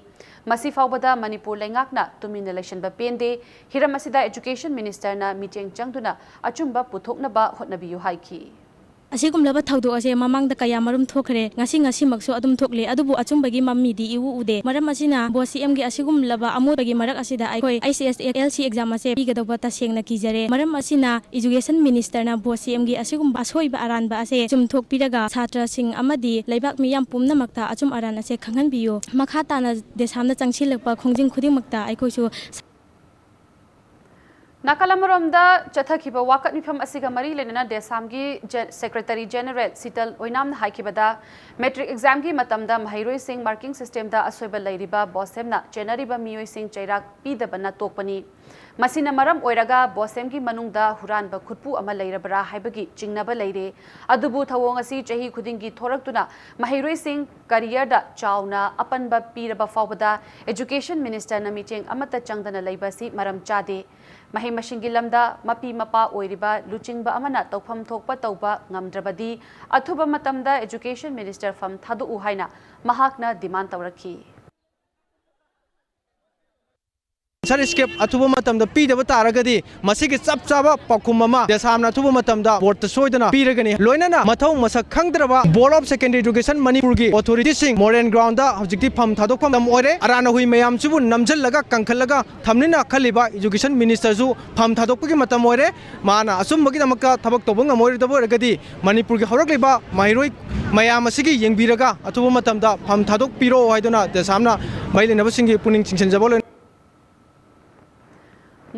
ꯃꯁꯤ ꯐꯥꯎꯕꯗ ꯃꯅꯤꯄꯨꯔ ꯂꯩꯉꯥꯛꯅ ꯇꯨꯃꯤꯟꯅ ꯂꯩꯁꯤꯟꯕ ꯄꯦꯟꯗꯦ꯫ ꯍꯤꯔꯝ ꯑꯁꯤꯗ education minister ꯅ ꯃꯤꯠꯌꯦꯡ ꯆꯪꯗꯨꯅ ꯑꯆꯨꯝꯕ ꯄꯨꯊꯣꯛꯅꯕ ꯍꯣꯠꯅꯕꯤꯌꯨ ꯍꯥꯏꯈꯤ꯫ ꯑꯁꯤꯒꯨꯝꯂꯕ ꯊꯧꯗꯣꯛ ꯑꯁꯦ ꯃꯃꯥꯡꯗ ꯀꯌꯥ ꯃꯔꯨꯝ ꯊꯣꯛꯈ꯭ꯔꯦ, ꯉꯁꯤ ꯉꯁꯤꯃꯛꯁꯨ ꯑꯗꯨꯝ ꯊꯣꯛꯂꯤ, ꯑꯗꯨꯕꯨ ꯑꯆꯨꯝꯕꯒꯤ ꯃꯃꯤꯗꯤ ꯏꯎ ꯎꯗꯦ꯫ ꯃꯔꯝ ꯑꯁꯤꯅ ꯕꯣꯁ ꯁꯤ ꯑꯦꯝꯒꯤ ꯑꯁꯤꯒꯨꯝꯂꯕ ꯑꯃꯣꯠꯄꯒꯤ ꯃꯔꯛ ꯑꯁꯤꯗ ꯑꯩꯈꯣꯏ H S S L C exam ꯑꯁꯦ ꯄꯤꯒꯗꯧꯕ ꯇꯁꯦꯡꯅ ꯀꯤꯖꯔꯦ꯫ ꯃꯔꯝ ꯑꯁꯤꯅ education minister ꯅ ꯕꯣꯁ ꯁꯤ ꯑꯦꯝꯒꯤ ꯑꯁꯤꯒꯨꯝꯕ ꯑꯁꯣꯏꯕ ꯑꯔꯥꯟꯕ ꯑꯁꯦ ꯆꯨꯝꯊꯣꯛꯄꯤꯔꯒ ꯁꯥꯇ꯭ꯔꯁꯤꯡ ꯑꯃꯗꯤ ꯂꯩꯕꯥꯛ ꯃꯤꯌꯥꯝ ꯄꯨꯝꯅꯃꯛꯇ ꯑꯆꯨꯝ ꯑꯔꯥꯟ ꯑꯁꯦ ꯈꯪꯍꯟꯕꯤꯌꯨ꯫ ꯃꯈꯥ ꯇꯥꯅ ꯗꯦꯁꯥꯝꯅ ꯆꯪꯁꯤꯜꯂꯛꯄ ꯈꯣꯡꯖꯪ ꯈꯨꯗꯤꯡꯃꯛꯇ ꯑꯩꯈꯣꯏꯁꯨ ꯅꯥꯀꯜ ꯑꯃꯔꯣꯝꯗ, ꯆꯠꯊꯈꯤꯕ ꯋꯥꯀꯠ ꯃꯤꯐꯝ ꯑꯁꯤꯒ ꯃꯔꯤ ꯂꯩꯅꯅ ꯗꯦꯁꯥꯝꯒꯤ ꯖꯦ-, Secretary General ꯁꯤꯇꯜ ꯑꯣꯏꯅꯥꯝꯅ ꯍꯥꯏꯈꯤꯕꯗ, matric exam ꯒꯤ ꯃꯇꯝꯗ ꯃꯍꯩꯔꯣꯏꯁꯤꯡ marking system ꯗ ꯑꯁꯣꯏꯕ ꯂꯩꯔꯤꯕ ꯕꯣꯁꯦꯝꯅ ꯆꯦꯟꯅꯔꯤꯕ ꯃꯤꯑꯣꯏꯁꯤꯡ ꯆꯩꯔꯥꯛ ꯄꯤꯗꯕꯅ ꯇꯣꯛꯄꯅꯤ꯫ ꯃꯁꯤꯅ ꯃꯔꯝ ꯑꯣꯏꯔꯒ ꯕꯣꯁꯦꯝꯒꯤ ꯃꯅꯨꯡꯗ ꯍꯨꯔꯥꯟꯕ ꯈꯨꯠꯄꯨ ꯑꯃ ꯂꯩꯔꯕ꯭ꯔꯥ ꯍꯥꯏꯕꯒꯤ ꯆꯤꯡꯅꯕ ꯂꯩꯔꯦ꯫ ꯑꯗꯨꯕꯨ ꯊꯧꯑꯣꯡ ꯑꯁꯤ ꯆꯍꯤ ꯈꯨꯗꯤꯡꯒꯤ ꯊꯣꯔꯛꯇꯨꯅ ꯃꯍꯩꯔꯣꯏꯁꯤꯡ career ꯗ ꯆꯥꯎꯅ ꯑꯄꯟꯕ ꯄꯤꯔꯕ ꯐꯥꯎꯕꯗ education minister ꯅ ꯃꯤꯠꯌꯦꯡ ꯑꯃꯠꯇ ꯆꯪꯗꯅ ꯂꯩꯕ ꯑꯁꯤ ꯃꯔꯝ ꯆꯥꯗꯦ꯫ ꯃꯍꯩ ꯃꯁꯤꯡꯒꯤ ꯂꯝꯗ ꯃꯄꯤ ꯃꯄꯥ ꯑꯣꯏꯔꯤꯕ ꯂꯨꯆꯤꯡꯕ ꯑꯃꯅ ꯇꯧꯐꯝ ꯊꯣꯛꯄ ꯇꯧꯕ ꯉꯝꯗ꯭ꯔꯕꯗꯤ ꯑꯊꯨꯕ ꯃꯇꯝꯗ education minister ꯐꯝ ꯊꯥꯗꯣꯛꯎ ꯍꯥꯏꯅ ꯃꯍꯥꯛꯅ demand ꯇꯧꯔꯛꯈꯤ꯫ Sir, escape ꯑꯊꯨꯕ ꯃꯇꯝꯗ ꯄꯤꯗꯕ ꯇꯥꯔꯒꯗꯤ ꯃꯁꯤꯒꯤ ꯆꯞ ꯆꯥꯕ ꯄꯥꯎꯈꯨꯝ ꯑꯃ ꯗꯦꯁꯥꯝꯅ ꯑꯊꯨꯕ ꯃꯇꯝꯗ board ꯇ ꯁꯣꯏꯗꯅ ꯄꯤꯔꯒꯅꯤ꯫ ꯂꯣꯏꯅꯅ ꯃꯊꯧ ꯃꯁꯛ ꯈꯪꯗ꯭ꯔꯕ Board of Secondary Education ꯃꯅꯤꯄꯨꯔꯒꯤ authority ꯁꯤꯡ ꯃꯣꯔꯦꯟ ground ꯗ ꯍꯧꯖꯤꯛꯇꯤ ꯐꯝ ꯊꯥꯗꯣꯛꯐꯝ ꯑꯣꯏꯔꯦ꯫ ꯑꯔꯥꯟ ꯑꯍꯨꯏ ꯃꯌꯥꯝꯁꯤꯕꯨ ꯅꯝꯁꯤꯜꯂꯒ ꯀꯟꯈꯠꯂꯒ ꯊꯝꯅꯤꯅ ꯈꯜꯂꯤꯕ education minister ꯁꯨ ꯐꯝ ꯊꯥꯗꯣꯛꯄꯒꯤ ꯃꯇꯝ ꯑꯣꯏꯔꯦ꯫ ꯃꯥꯅ ꯑꯆꯨꯝꯕꯒꯤꯗꯃꯛꯇ ꯊꯕꯛ ꯇꯧꯕ ꯉꯝꯃꯣꯏꯗꯕ ꯑꯣꯏꯔꯒꯗꯤ ꯃꯅꯤꯄꯨꯔꯒꯤ ꯍꯧꯔꯛꯂꯤꯕ ꯃꯍꯩꯔꯣꯏ ꯃꯌꯥꯝ ꯑꯁꯤꯒꯤ ꯌꯦꯡꯕꯤꯔꯒ ꯑꯊꯨꯕ ꯃꯇꯝꯗ ꯐꯝ ꯊꯥꯗꯣꯛꯄꯤꯔꯛꯑꯣ ꯍꯥꯏꯗꯨꯅ ꯗꯦꯁꯥꯝꯅ ꯃꯔꯤ ꯂꯩꯅꯕꯁꯤꯡꯒꯤ ꯄꯨꯛꯅꯤꯡ ꯆꯤꯡꯁꯤꯟꯖꯕ ꯂꯣꯏꯅ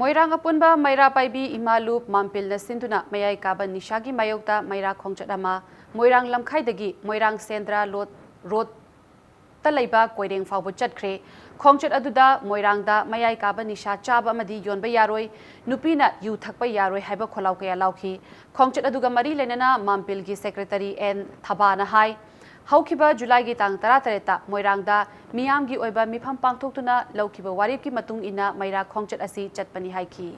ꯃꯣꯏꯔꯥꯡ ꯑꯄꯨꯟꯕ ꯃꯩꯔꯥ ꯄꯥꯏꯕꯤ ꯏꯃꯥ ꯂꯨꯞ ꯃꯥꯝꯄꯤꯜꯅ ꯁꯤꯟꯗꯨꯅ ꯃꯌꯥꯏ ꯀꯥꯕ ꯅꯤꯁꯥꯒꯤ ꯃꯥꯌꯣꯛꯇ ꯃꯩꯔꯥ ꯈꯣꯡꯆꯠ ꯑꯃ ꯃꯣꯏꯔꯥꯡ ꯂꯝꯈꯥꯏꯗꯒꯤ ꯃꯣꯏꯔꯥꯡ ꯁꯦꯟꯗ꯭ꯔꯥ ꯂꯣꯠ ꯔꯣꯗ ꯂꯩꯕ ꯀꯣꯏꯔꯦꯡ ꯐꯥꯎꯕ ꯆꯠꯈ꯭ꯔꯦ꯫ ꯈꯣꯡꯆꯠ ꯑꯗꯨꯗ ꯃꯣꯏꯔꯥꯡꯗ ꯃꯌꯥꯏ ꯀꯥꯕ ꯅꯤꯁꯥ ꯆꯥꯕ ꯑꯃꯗꯤ ꯌꯣꯟꯕ ꯌꯥꯔꯣꯏ, ꯅꯨꯄꯤꯅ ꯌꯨ ꯊꯛꯄ ꯌꯥꯔꯣꯏ ꯍꯥꯏꯕ ꯈꯣꯜꯂꯥꯎ ꯀꯌꯥ ꯂꯥꯎꯈꯤ꯫ ꯈꯣꯡꯆꯠ ꯑꯗꯨꯒ ꯃꯔꯤ ꯂꯩꯅꯅ ꯃꯥꯝꯄꯤꯜꯒꯤ ꯁꯦꯀ꯭ꯔꯦꯇꯔꯤ ꯑꯦꯟ ꯊꯕꯥꯅ ꯍꯥꯏ, ꯍꯧꯈꯤꯕ ꯖꯨꯂꯥꯏꯒꯤ ꯇꯥꯡ ꯇꯔꯥꯇꯔꯦꯠꯇ ꯃꯣꯏꯔꯥꯡꯗ ꯃꯤꯌꯥꯝꯒꯤ ꯑꯣꯏꯕ ꯃꯤꯐꯝ ꯄꯥꯡꯊꯣꯛꯇꯨꯅ ꯂꯧꯈꯤꯕ ꯋꯥꯔꯦꯞꯀꯤ ꯃꯇꯨꯡ ꯏꯟꯅ ꯃꯩꯔꯥ ꯈꯣꯡꯆꯠ ꯑꯁꯤ ꯆꯠꯄꯅꯤ ꯍꯥꯏꯈꯤ꯫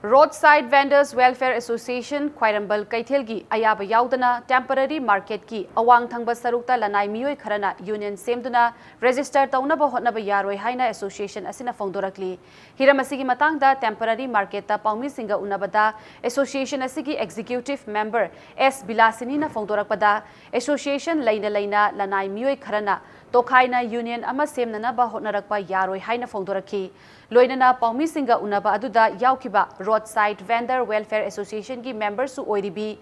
Roadside Vendors Welfare Association ꯈ꯭ꯋꯥꯏꯔꯝꯕꯟ ꯀꯩꯊꯦꯜꯒꯤ ꯑꯌꯥꯕ ꯌꯥꯎꯗꯅ temporary marketꯀꯤ ꯑꯋꯥꯡ ꯊꯪꯕ ꯁꯔꯨꯛꯇ ꯂꯅꯥꯏ ꯃꯤꯑꯣꯏ ꯈꯔꯅ union ꯁꯦꯝꯗꯨꯅ register ꯇꯧꯅꯕ ꯍꯣꯠꯅꯕ ꯌꯥꯔꯣꯏ ꯍꯥꯏꯅ association ꯑꯁꯤꯅ ꯐꯣꯡꯗꯣꯔꯛꯂꯤ꯫ ꯍꯤꯔꯝ ꯑꯁꯤꯒꯤ ꯃꯇꯥꯡꯗ temporary marketꯇ ꯄꯥꯎꯃꯤꯁꯤꯡꯒ ꯎꯅꯕꯗ association ꯑꯁꯤꯒꯤ executive member ꯑꯦꯁ ꯕꯤꯂꯥꯁꯤꯅꯤꯅ ꯐꯣꯡꯗꯣꯔꯛꯄꯗ, association ꯂꯩꯅ ꯂꯩꯅ ꯂꯅꯥꯏ ꯃꯤꯑꯣꯏ ꯈꯔꯅ ꯇꯣꯈꯥꯏꯅ union ꯑꯃ ꯁꯦꯝꯅꯅꯕ ꯍꯣꯠꯅꯔꯛꯄ ꯌꯥꯔꯣꯏ ꯍꯥꯏꯅ ꯐꯣꯡꯗꯣꯔꯛꯈꯤ꯫ ꯂꯣꯏꯅꯅ ꯄꯥꯎꯃꯤꯁꯤꯡꯒ ꯎꯅꯕ ꯑꯗꯨꯗ ꯌꯥꯎꯈꯤꯕ Roadside Vendor Welfare Associationꯒꯤ memberꯁꯨ ꯑꯣꯏꯔꯤꯕꯤ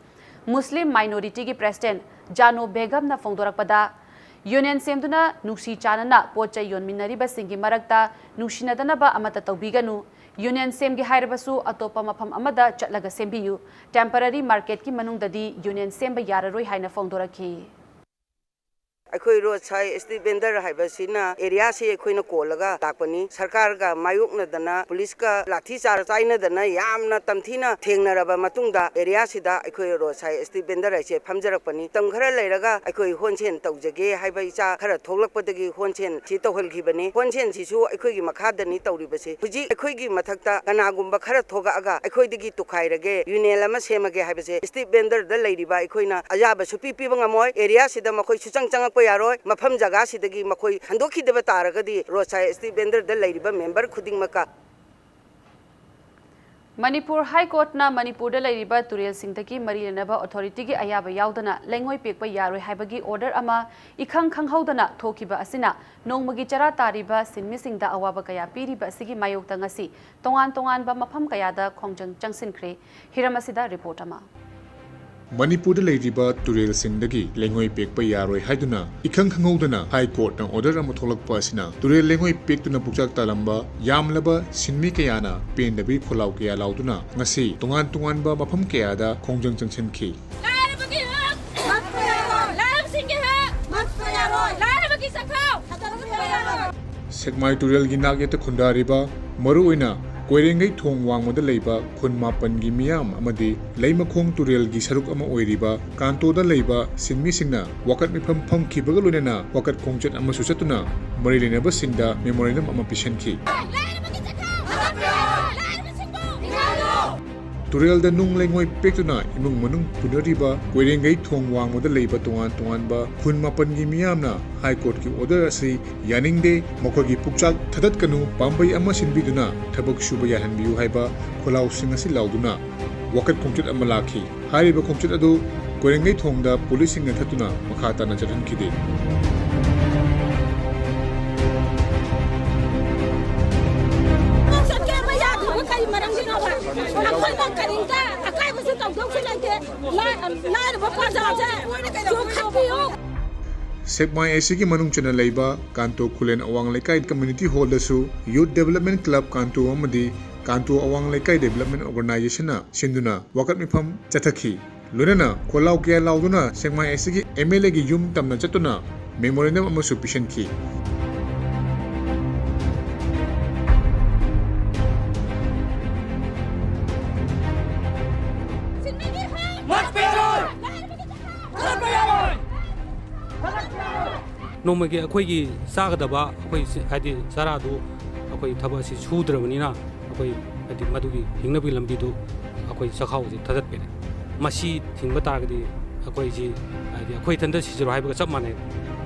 ꯃꯨꯁꯂꯤꯝ minorityꯒꯤ president ꯖꯥꯅꯣ ꯕꯦꯒꯝꯅ ꯐꯣꯡꯗꯣꯔꯛꯄꯗ, union ꯁꯦꯝꯗꯨꯅ ꯅꯨꯡꯁꯤ ꯆꯥꯟꯅꯅ ꯄꯣꯠ ꯆꯩ ꯌꯣꯟꯃꯤꯟꯅꯔꯤꯕꯁꯤꯡꯒꯤ ꯃꯔꯛꯇ ꯅꯨꯡꯁꯤꯅꯗꯅꯕ ꯑꯃꯠꯇ ꯇꯧꯕꯤꯒꯅꯨ, union ꯁꯦꯝꯒꯦ ꯍꯥꯏꯔꯕꯁꯨ ꯑꯇꯣꯞꯄ ꯃꯐꯝ ꯑꯃꯗ ꯆꯠꯂꯒ ꯁꯦꯝꯕꯤꯌꯨ, temporary marketꯀꯤ ꯃꯅꯨꯡꯗꯗꯤ union ꯁꯦꯝꯕ ꯌꯥꯔꯔꯣꯏ ꯍꯥꯏꯅ ꯐꯣꯡꯗꯣꯔꯛꯈꯤ꯫ ꯑꯩꯈꯣꯏ Roadside Street Vendor ꯍꯥꯏꯕꯁꯤꯅ areaꯁꯤ ꯑꯩꯈꯣꯏꯅ ꯀꯣꯜꯂꯒ ꯂꯥꯛꯄꯅꯤ꯫ ꯁꯔꯀꯥꯔꯒ ꯃꯥꯌꯣꯛꯅꯗꯅ, ꯄꯨꯂꯤꯁꯀ ꯂꯥꯊꯤ ꯆꯥꯔ ꯆꯥꯏꯅꯗꯅ ꯌꯥꯝꯅ ꯇꯝꯊꯤꯅ ꯊꯦꯡꯅꯔꯕ ꯃꯇꯨꯡꯗ, areaꯁꯤꯗ ꯑꯩꯈꯣꯏ Roadside Street Vendor ꯍꯥꯏꯁꯦ ꯐꯝꯖꯔꯛꯄꯅꯤ꯫ ꯃꯇꯝ ꯈꯔ ꯂꯩꯔꯒ ꯑꯩꯈꯣꯏ ꯍꯣꯟꯁꯦꯟ ꯇꯧꯖꯒꯦ ꯍꯥꯏꯕ ꯏꯆꯥ ꯈꯔ ꯊꯣꯛꯂꯛꯄꯗꯒꯤ ꯍꯣꯟꯁꯦꯟꯁꯤ ꯇꯧꯍꯟꯈꯤꯕꯅꯤ꯫ ꯍꯣꯟꯁꯦꯟꯁꯤꯁꯨ ꯑꯩꯈꯣꯏꯒꯤ ꯃꯈꯥꯗꯅꯤ ꯇꯧꯔꯤꯕꯁꯤ꯫ ꯍꯧꯖꯤꯛ ꯑꯩꯈꯣꯏꯒꯤ ꯃꯊꯛꯇ ꯀꯅꯥꯒꯨꯝꯕ ꯈꯔ ꯊꯣꯛꯂꯛꯑꯒ ꯑꯩꯈꯣꯏꯗꯒꯤ ꯇꯨꯈꯥꯏꯔꯒꯦ, union ꯑꯃ ꯁꯦꯝꯃꯒꯦ ꯍꯥꯏꯕꯁꯦ street vendorꯗ ꯂꯩꯔꯤꯕ ꯑꯩꯈꯣꯏꯅ ꯑꯌꯥꯕ ꯁꯨꯄꯤ ꯄꯤꯕ ꯉꯝꯃꯣꯏ꯫ Areaꯁꯤꯗ ꯃꯈꯣꯏ ꯁꯨꯆꯪ ꯆꯪꯉꯛꯄ ꯌꯥꯔꯣꯏ꯫ ꯃꯐꯝ ꯖꯒꯥꯁꯤꯗꯒꯤ ꯃꯈꯣꯏ ꯍꯟꯗꯣꯛꯈꯤꯗꯕ ꯇꯥꯔꯒꯗꯤ Roadside Street Vendorꯗ ꯂꯩꯔꯤꯕ member ꯈꯨꯗꯤꯡꯃꯛꯀ ꯃꯅꯤꯄꯨꯔ High Courtꯅ ꯃꯅꯤꯄꯨꯔꯗ ꯂꯩꯔꯤꯕ ꯇꯨꯔꯦꯜꯁꯤꯡꯗꯒꯤ ꯃꯔꯤ ꯂꯩꯅꯕ authorityꯒꯤ ꯑꯌꯥꯕ ꯌꯥꯎꯗꯅ ꯂꯩꯉꯣꯏ ꯄꯦꯛꯄ ꯌꯥꯔꯣꯏ ꯍꯥꯏꯕꯒꯤ order ꯑꯃ ꯏꯈꯪ ꯈꯪꯍꯧꯗꯅ ꯊꯣꯛꯈꯤꯕ ꯑꯁꯤꯅ ꯅꯣꯡꯃꯒꯤ ꯆꯔꯥ ꯇꯥꯔꯤꯕ ꯁꯤꯟꯃꯤꯁꯤꯡꯗ ꯑꯋꯥꯕ ꯀꯌꯥ ꯄꯤꯔꯤꯕ ꯑꯁꯤꯒꯤ ꯃꯥꯌꯣꯛꯇ ꯉꯁꯤ ꯇꯣꯉꯥꯟ ꯇꯣꯉꯥꯟꯕ ꯃꯐꯝ ꯀꯌꯥꯗ ꯈꯣꯡꯖꯪ ꯆꯪꯁꯤꯟꯈ꯭ꯔꯦ꯫ ꯍꯤꯔꯝ ꯑꯁꯤꯗ report ꯑꯃ꯫ ꯃꯅꯤꯄꯨꯔꯗ ꯂꯩꯔꯤꯕ ꯇꯨꯔꯦꯜꯁꯤꯡꯗꯒꯤ ꯂꯩꯉꯣꯏ ꯄꯦꯛꯄ ꯌꯥꯔꯣꯏ ꯍꯥꯏꯗꯨꯅ ꯏꯈꯪ ꯈꯪꯍꯧꯗꯅ ꯍꯥꯏ ꯀꯣꯔꯠꯅ ꯑꯣꯔꯗꯔ ꯑꯃ ꯊꯣꯛꯂꯛꯄ ꯑꯁꯤꯅ ꯇꯨꯔꯦꯜ ꯂꯩꯉꯣꯏ ꯄꯦꯛꯇꯨꯅ ꯄꯨꯛꯆꯥꯛ ꯇꯥꯔꯝꯕ ꯌꯥꯝꯂꯕ ꯁꯤꯟꯃꯤ ꯀꯌꯥꯅ ꯄꯦꯟꯗꯕꯒꯤ ꯈꯣꯜꯂꯥꯎ ꯀꯌꯥ ꯂꯥꯎꯗꯨꯅ ꯉꯁꯤ ꯇꯣꯉꯥꯟ ꯇꯣꯉꯥꯟꯕ ꯃꯐꯝ ꯀꯌꯥꯗ ꯈꯣꯡꯖꯪ ꯆꯪꯁꯤꯟꯈꯤ꯫ ꯂꯥꯏꯔꯕꯒꯤ ꯍꯛ! ꯃꯠꯄ ꯌꯥꯔꯣꯏ! ꯂꯥꯏꯔꯕꯁꯤꯡꯒꯤ ꯍꯛ! ꯃꯠꯄ ꯌꯥꯔꯣꯏ! ꯂꯥꯏꯔꯕꯒꯤ ꯆꯥꯛꯈꯥꯎ! ꯊꯥꯗꯠꯄ ꯌꯥꯔꯣꯏ! ꯁꯦꯛꯃꯥꯏ ꯇꯨꯔꯦꯜꯒꯤ ꯅꯥꯛꯌꯦꯠꯇ ꯈꯨꯟꯗꯥꯔꯤꯕ, ꯃꯔꯨꯑꯣꯏꯅ ꯀꯣꯏꯔꯦꯡꯒꯩ ꯊꯣꯡ ꯋꯥꯡꯃꯗ ꯂꯩꯕ ꯈꯨꯟ ꯃꯥꯄꯟꯒꯤ ꯃꯤꯌꯥꯝ ꯑꯃꯗꯤ ꯂꯩꯃꯈꯣꯡ ꯇꯨꯔꯦꯜꯒꯤ ꯁꯔꯨꯛ ꯑꯃ ꯑꯣꯏꯔꯤꯕ ꯀꯥꯟꯇꯣꯗ ꯂꯩꯕ ꯁꯤꯟꯃꯤꯁꯤꯡꯅ ꯋꯥꯀꯠ ꯃꯤꯐꯝ ꯐꯝꯈꯤꯕꯒ ꯂꯣꯏꯅꯅ ꯋꯥꯀꯠ ꯈꯣꯡꯆꯠ ꯑꯃꯁꯨ ꯆꯠꯇꯨꯅ ꯃꯔꯤ ꯂꯩꯅꯕꯁꯤꯡꯗ memorandum ꯑꯃ ꯄꯤꯁꯤꯟꯈꯤ꯫ ꯇꯨꯔꯦꯜꯗ ꯅꯨꯡ ꯂꯩꯉꯣꯏ ꯄꯦꯛꯇꯨꯅ ꯏꯃꯨꯡ ꯃꯅꯨꯡ ꯄꯨꯅꯔꯤꯕ ꯀꯣꯏꯔꯦꯡꯒꯩ ꯊꯣꯡ ꯋꯥꯡꯃꯗ ꯂꯩꯕ ꯇꯣꯉꯥꯟ ꯇꯣꯉꯥꯟꯕ ꯈꯨꯟ ꯃꯥꯄꯟꯒꯤ ꯃꯤꯌꯥꯝꯅ ꯍꯥꯏ ꯀꯣꯔꯠꯀꯤ ꯑꯣꯔꯗꯔ ꯑꯁꯤ ꯌꯥꯅꯤꯡꯗꯦ, ꯃꯈꯣꯏꯒꯤ ꯄꯨꯛꯆꯥꯛ ꯊꯥꯗꯠꯀꯅꯨ, ꯄꯥꯝꯕꯩ ꯑꯃ ꯁꯤꯟꯕꯤꯗꯨꯅ ꯊꯕꯛ ꯁꯨꯕ ꯌꯥꯍꯟꯕꯤꯌꯨ ꯍꯥꯏꯕ ꯈꯣꯜꯂꯥꯎꯁꯤꯡ ꯑꯁꯤ ꯂꯥꯎꯗꯨꯅ ꯋꯥꯀꯠ ꯈꯣꯡꯆꯠ ꯑꯃ ꯂꯥꯛꯈꯤ꯫ ꯍꯥꯏꯔꯤꯕ ꯈꯣꯡꯆꯠ ꯑꯗꯨ ꯀꯣꯏꯔꯦꯡꯒꯩ ꯊꯣꯡꯗ ꯄꯨꯂꯤꯁꯁꯤꯡꯅ ꯊꯠꯇꯨꯅ ꯃꯈꯥ ꯇꯥꯅ ꯆꯠꯍꯟꯈꯤꯗꯦ꯫ ꯆꯠꯀꯦꯕ ꯌꯥꯗ꯭ꯔꯤꯕ ꯀꯔꯤ ꯃꯔꯝꯒꯤꯅꯣꯕ? ꯑꯩꯈꯣꯏꯅ ꯀꯔꯤꯝꯇ ꯑꯀꯥꯏꯕꯁꯨ ꯇꯧꯗꯧꯁꯨ ꯂꯩꯇꯦ꯫ ꯂꯥꯏ-, ꯂꯥꯏꯔꯕ ꯄ꯭ꯔꯖꯥꯁꯦ ꯌꯣꯛꯈꯠꯄꯤꯌꯨ꯫ ꯁꯦꯛꯃꯥꯏ ꯑꯦꯁ ꯁꯤꯒꯤ ꯃꯅꯨꯡ ꯆꯟꯅ ꯂꯩꯕ ꯀꯥꯟꯇꯣ ꯈꯨꯂꯦꯟ ꯑꯋꯥꯡ ꯂꯩꯀꯥꯏ community hall ꯗꯁꯨ Youth Development Club ꯀꯥꯟꯇꯣ ꯑꯃꯗꯤ ꯀꯥꯟꯇꯣ ꯑꯋꯥꯡ ꯂꯩꯀꯥꯏ development organization ꯅ ꯁꯤꯟꯗꯨꯅ ꯋꯥꯀꯠ ꯃꯤꯐꯝ ꯆꯠꯊꯈꯤ꯫ ꯂꯣꯏꯅꯅ ꯈꯣꯜꯂꯥꯎ ꯀꯌꯥ ꯂꯥꯎꯗꯨꯅ ꯁꯦꯛꯃꯥꯏ ꯑꯦꯁ ꯁꯤꯒꯤ ꯑꯦꯝ ꯑꯦꯜ ꯑꯦꯒꯤ ꯌꯨꯝ ꯇꯝꯅ ꯆꯠꯇꯨꯅ memorandum ꯑꯃꯁꯨ ꯄꯤꯁꯤꯟꯈꯤ꯫ ꯅꯣꯡꯃꯒꯤ ꯑꯩꯈꯣꯏꯒꯤ ꯆꯥꯒꯗꯕ ꯑꯩꯈꯣꯏ ꯁꯤ-, ꯍꯥꯏꯗꯤ ꯆꯔꯥꯗꯨ ꯑꯩꯈꯣꯏ ꯊꯕꯛ ꯑꯁꯤ ꯁꯨꯗ꯭ꯔꯕꯅꯤꯅ ꯑꯩꯈꯣꯏ ꯍꯥꯏꯗꯤ ꯃꯗꯨꯒꯤ ꯍꯤꯡꯅꯕꯒꯤ ꯂꯝꯕꯤꯗꯨ ꯑꯩꯈꯣꯏ ꯆꯥꯛꯈꯥꯎ ꯑꯁꯤ ꯊꯥꯗꯠꯄꯤꯔꯦ꯫ ꯃꯁꯤ ꯊꯤꯡꯕ ꯇꯥꯔꯒꯗꯤ ꯑꯩꯈꯣꯏꯁꯤ ꯍꯥꯏꯗꯤ ꯑꯩꯈꯣꯏ ꯏꯊꯟꯇ ꯁꯤꯖꯔꯣ ꯍꯥꯏꯕꯒ ꯆꯞ ꯃꯥꯟꯅꯩ꯫